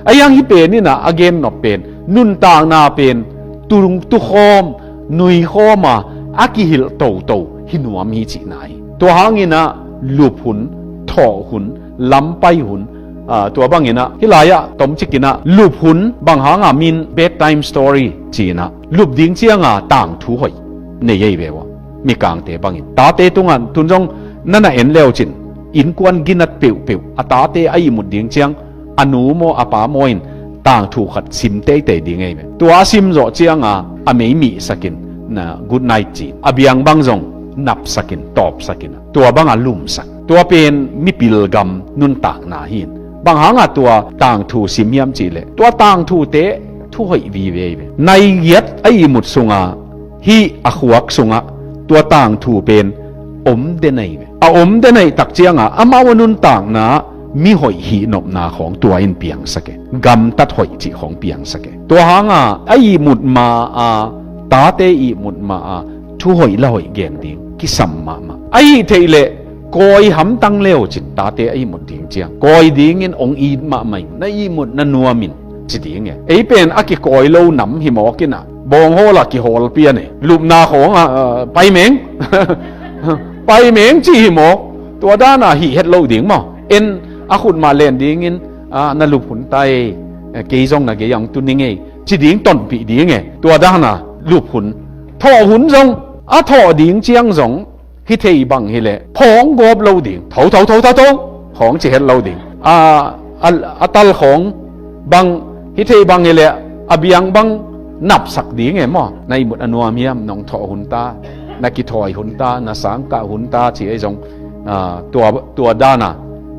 Ahi hang hih pen in ah a gen nop pen nuntakna pen tung tukhawm, nuikhawm a, a kihilh toto hi nuam hi cihna hi. Tua hangin ah lup hun, thawh hun, lampai hun, ah, tua bangin ah hih lai-ah tomcikin ah lup hun, bang hanga min bedtime story ci-in ah lup ding cianga tangthu hoih nei ahi ve ua, mikangte bangin. Tate tungah tun zong na na en leucin, innkuan ginat peuhpeuh a tate a ihmut ding ciang a nu maw a pa maw in tangthu khat sim teitei ding ahi ve. Tua a sim zawh cianga a mei mihsakin, na good night ci-in, a biang bang zong napsakin, tawpsakin, tua banga lumsak. Tua pen mipil gam nuntakna hi in. Bang hanga tua tangthu sim hiam cihleh, tua tangthute thu hoih vive hi ve. Nai giat a ihmut sunga, hih a khuak sungah tua tangthu pen om den ahi ve. A om den ahih tak cianga amau a nuntakna mi hoih hihnopna khawng tua in piangsak e. Gamtat hoih cih khawng piangsak e. Tua hanga a ihmut ma a, tate ihmut ma a, thu hoih la hoih gen ding kisam mahmah. Ahih theih leh kawi hamtang leucin tate a ihmut ding ciang, kawi dingin ong it mahmah in, na ihmut na nuam in ci ding e. Ei pen a kikawi lo nam hi mawk in ah, bawng hawl a kihawl pian e. Lupna khawng ah, ah, pai meng. Pai meng ci hi mawk. Tua dana hih het lo ding maw. En a khut mah len dingin, ah, na lup hun ta ei, eh, kei zong na gei ang tu ning ei ci ding tonpih ding e. Tua dana lup hun. Thawh hun zong, a thawh ding ciang zong, hi thei bang hileh phawng gawp lo ding. Tho, tho, tho, tho, tho. Khawng ci het lo ding. A, a, a tal khawng bang, hi thei bang hileh a biang bang napsak ding e maw. Na ihmut a nuam hiam, nong thawh hun ta, na kithawi hun ta, na sangkah hun ta ci ei zong, ah, tua, tua dana,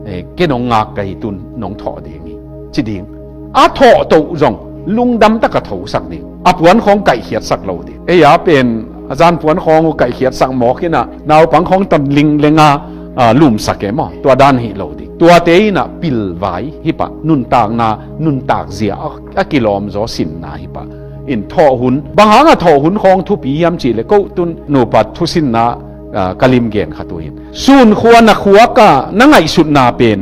eh, ken nong ngak ka hi, tun nong thawh ding hi ci ding. A thawh toh zong lungdam taka thosak ding. A puan khawng kaihkhiatsak lo ding. Ei a pen a zan puan khawng uh kaihkhiatsak mawk in ah, naupang khawng tan linglenga, ah, lumsak e maw. Tua dan hi lo ding. Tuate in ah pilvai hi pah, nuntakna, nuntak zia a, a kilawmzaw sinna hi pah. In thawh hun, bang hanga thawh hun khawng thupi hiam cihleh, ko tun nupa thusinna, ah, ka lim gen khat uh hi in. Sunkhua na khuak a na ngaihsutna pen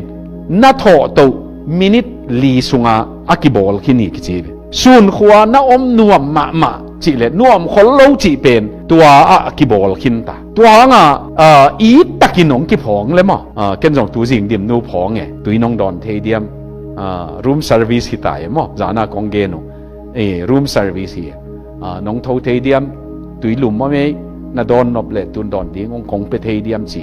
na thawh toh minit li sunga a kibawl khin hi kici ve. Sunkhua na om nuam mahmah cihleh nuam khol lo cih pen tua ah a kibawl khin ta. Tua hanga, ah, it takin hong kiphawng le maw. Ah, ken zong tu zing dim nu phawng e, tui nong dawn thei diam, ah, room service hi ta e maw. Zana kong gen uh. Eh, room service hi. Ah, nong tho thei diam, tui lum mawk mei, na dawn nop leh tun dawn ding ong kong pe thei diam ci.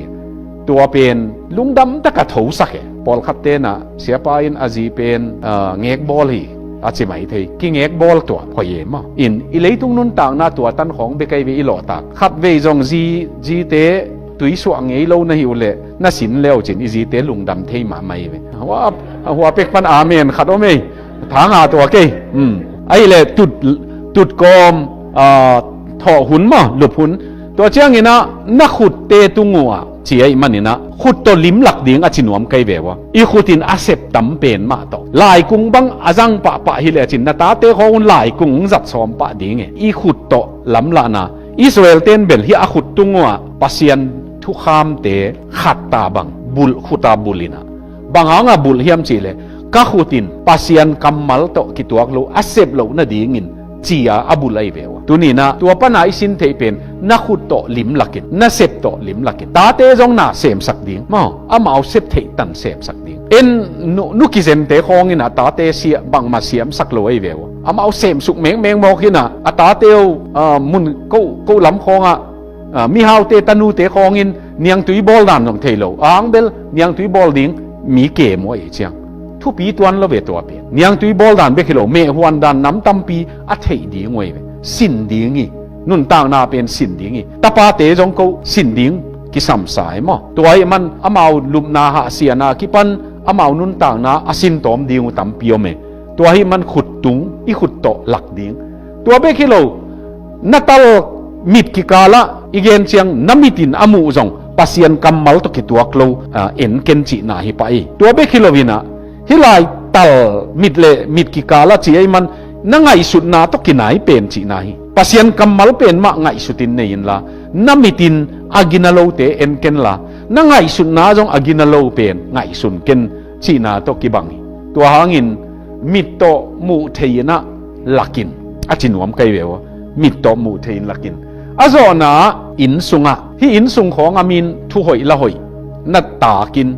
Tua pen lungdam taka thosak e. Pawlkhat tenah siapa in a zi pen, ah, ngekbawl hi a ci mai thei. Kingekbawl tua hoih e maw. In i leitung nuntakna tua tan khawng bek ahi ve i lawhtak. Khatvei zong zi, zite tuisuah ngei lo na hi uhleh na sin leucin i zite lungdam thei mahmah hi ve. Hua, hua pek pan amen khat om ei. Thanga tua kei. Hmm. Ahihleh tut, tut kawm, ah, thawh hun maw, lup hun. Tua ciangin ah na khutte tung uh ah ci ahih manin ah khut tawh limlak ding a ci nuam kei ve ua. I khut in a sep tam pen mah tawh. Laikung bang a zang pahpah hileh cin na tate khawng un laikung zat sawm pah ding e. I khut tawh lamlahna. Israel ten bel hih a khut tung uh ah Pasian thukhamte khat ta bang bulh, khut a bulh in ah. Bang hanga bulh hiam cihleh, ka khut in Pasian kammal tawh kituak lo a sep loh nadingin ci-a a bulh ahi ve ua. Tuni in ah tua pana i sin theih pen na khut tawh limlakin, na sep tawh limlakin. Tate zong na semsak ding maw, amau sep theih tan semsak ding. En nu, nu kizente khawngin ah tate sia, bangmah siamsak lo ahi ve ua. Amau semsuk mengmeng mawk in ah a tate uh, ah, mun ko, ko lam khawngah, ah, mihaute tanute khawngin niangtui bawl dan zong thei lo. A hang bel niangtui bawl ding mi kem uh ahih ciang thupi tuan lo ve tua pen. Niangtui bawl dan bek hi lo, meh huan dan nam tampi a theih ding uh ahi ve. Sin ding hi. Nuntakna pen sin ding hi. Tapate zong ko sin ding kisamsa hi maw? Tua ahih man amau lupna hahsiatna kipan amau nuntakna a sin tawm ding uh tampi om e. Tua ahih man khut tung i khut tawh lak ding. Tua bek hi lo, na tal mit kikalah i gen ciang na mit in a muh zong Pasian kammal tawh kituak lo, ah, en ken cihna hi pah hi. Tua bek hi lo in ah, hih lai tal mit le mit kikalah cih ahih man na ngaihsutna tawh kinai pen cihna hi. Pasian kammal pen mah ngaihsut in nei inla, na mit in a gina lote en kenla, na ngaihsutna zong a gina lo pen ngaihsun ken cihna tawh kibang hi. Tua hangin mit tawh muh thei in ah lak in, a ci nuam ka hi ve uh. Mit tawh muh thei in lak in. A zawhna ah inn sungah, hih inn sung khawng a min thu hoih la hoih na tak in,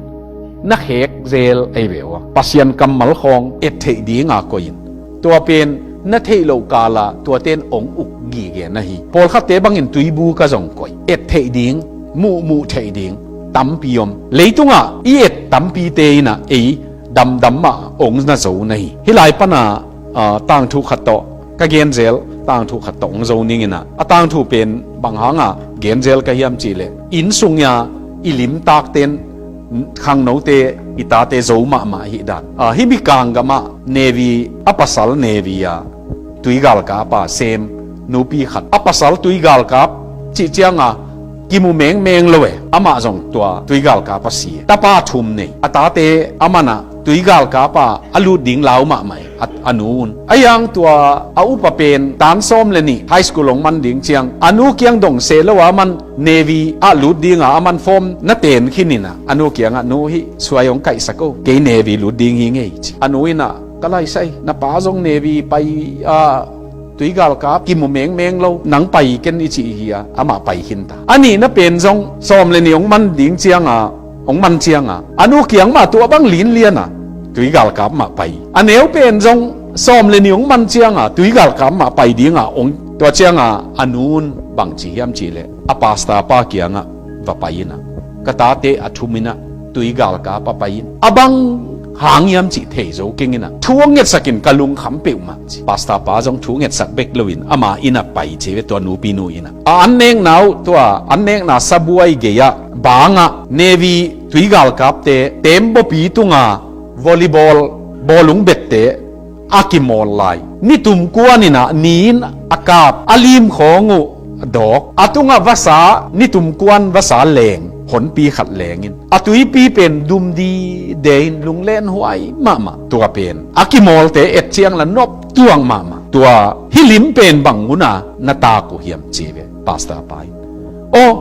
na khek zel ahi ve uh. Pasian kammal khawng et theih dinga koih in. Tua pen na theih loh kala tuate in hong uk gige na hi. Pawlkhatte bangin tuibu ka zong koih. Et theih ding, muhmuh theih ding tampi om. Leitungah i et tampite in ah ei damdam mah hong na zo na hi. Hih lai pana, ah, tangthu khat tawh ka genzel, tangthu khat tawh hong zo ning in ah, a tangthu pen bang hanga genzel ka hiam cihleh, inn sungah i limtakte in khangnote, i tate zo mahmah ahih dan. Ah, hih Mikang gamah Navy, a pasal Navy a tuigalkap a sem nupi khat, a pasal tuigalkap cih cianga kimu mengmeng lo e. Amah zong tua tuigalkap a si e. Tapa thum nei, a tate a manah tuigalkap a a lut ding lau mahmah e, a, a nu un. A yang tua a upa pen tan sawm le nih high school hong man ding ciang a nu kiang dong seh lo a man Navy ah lut dinga a man form na ten khin in ah, a nu kiangah, "Nu, hih suai hong kaihsak o, kei Navy lut ding hi ngei," ci. A nu in ah, "Ka laisai, na pa zong Navy pai a, tuigalkap kimu mengmeng lo, nang pai ken," i cih hi a, amah pai khin ta. A nihna pen zong sawm le nih hong man ding cianga, hong man cianga, a nu kiang mah tua bang linlian a tuigalkap mah pai. A neu pen zong sawm le nih hong man cianga tuigalkap mah pai dinga hong, tua cianga a nu un bang ci hiam cihleh, a pastor pa kiangah va pai in ah, "Ka tate a thum in ah tuigalkap a pai in, a bang hang hiam cih thei zo keng in ah, thu hong ngetsak in, ka lungkham peuhmah," ci. Pastor pa zong thu ngetsak bek loin ama inn ah pai ci ve, tua nupi nu inn ah. A an nekna uh, tua an nekna sabuai gei-ah bangah Navy tuigalkapte tembaw pi tunga volleyball bawlung bette a kimawl lai. Nitum kuan in ah ni in a kap, a lim khawng uh dawk, a tungah vasa, nitum kuan vasa leng, honpi khat leng in, a tuipi pen dum dide in lunglen huai mahmah. Tua pen a kimawlte et ciang la nop tuang mahmah. Tua hih lim pen bang huna na tak uh hiam ci ve, pastor pa in. "Aw,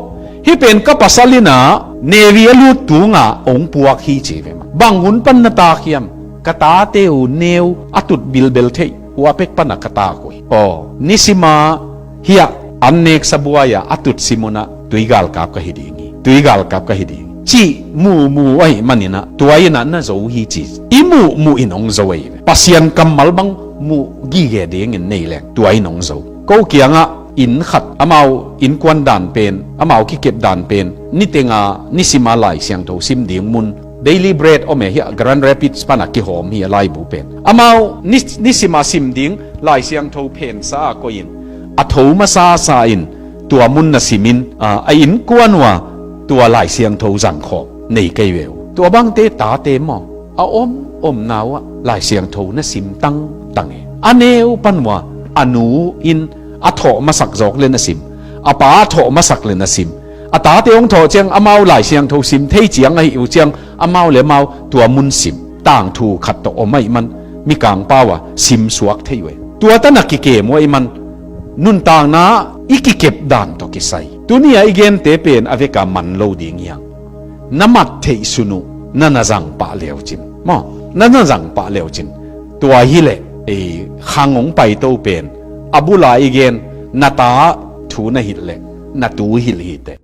hih pen ka pasal in ah Navy a lut tunga hong puak hi," ci ve mah. "Bang hun pan na tak hiam?" "Ka tate uh neu a tut bilbel theih uh a pek pana ka tak uh hi. Aw, nisima hiah an nek sabuai-a a tut sim un ah tuigalkap ka hi ding hi, tuigalkap ka hi ding hi," cih mumu ahih manin ah, tua in ah na zo hi ci. I muhmuh in hong zo ahi ve. Pasian kammal bang muh gige dingin nei leng tua in hong zo. Ko kiangah inn khat, amau innkuan dan pen, amau kikep dan pen, nitenga nisima Lai Siangtho sim ding mun, Daily Bread om e, hiah Grand Rapids pana kihawm hi a laibu pen. Amau ni, nisima sim ding Lai Siangtho phensa a koih in, a tho masasa in tua mun na simin, a, a innkuan uh a tua Lai Siangtho zangkhawm nei kei ve uh. Tua bangte tate maw, a om omna uh ah Lai Siangtho na sim tangtang e. A neu pan uh a, a nu in a thawh masak zawk le na sim, a pa a thawh masak le na sim, a tate hong thawh ciang amau Lai Siangtho sim thei ciang ahih uh ciang, amau le amau tua mun sim. Tangthu khat tawh om ahih man, Mikang pau a sim suak thei uh e. Tua tan a kikem uh ahih man, nuntakna i kikep dan tawh kisai. Tuni a i gente pen a veka man lo ding hiang. Na mat theih sun uh, na na zang pah leucin. Maw, na na zang pah leucin. Tua hileh, ei, khang hong paito pen, a bula i gen, na ta thu na hilh leh, na tu hilh hi teh.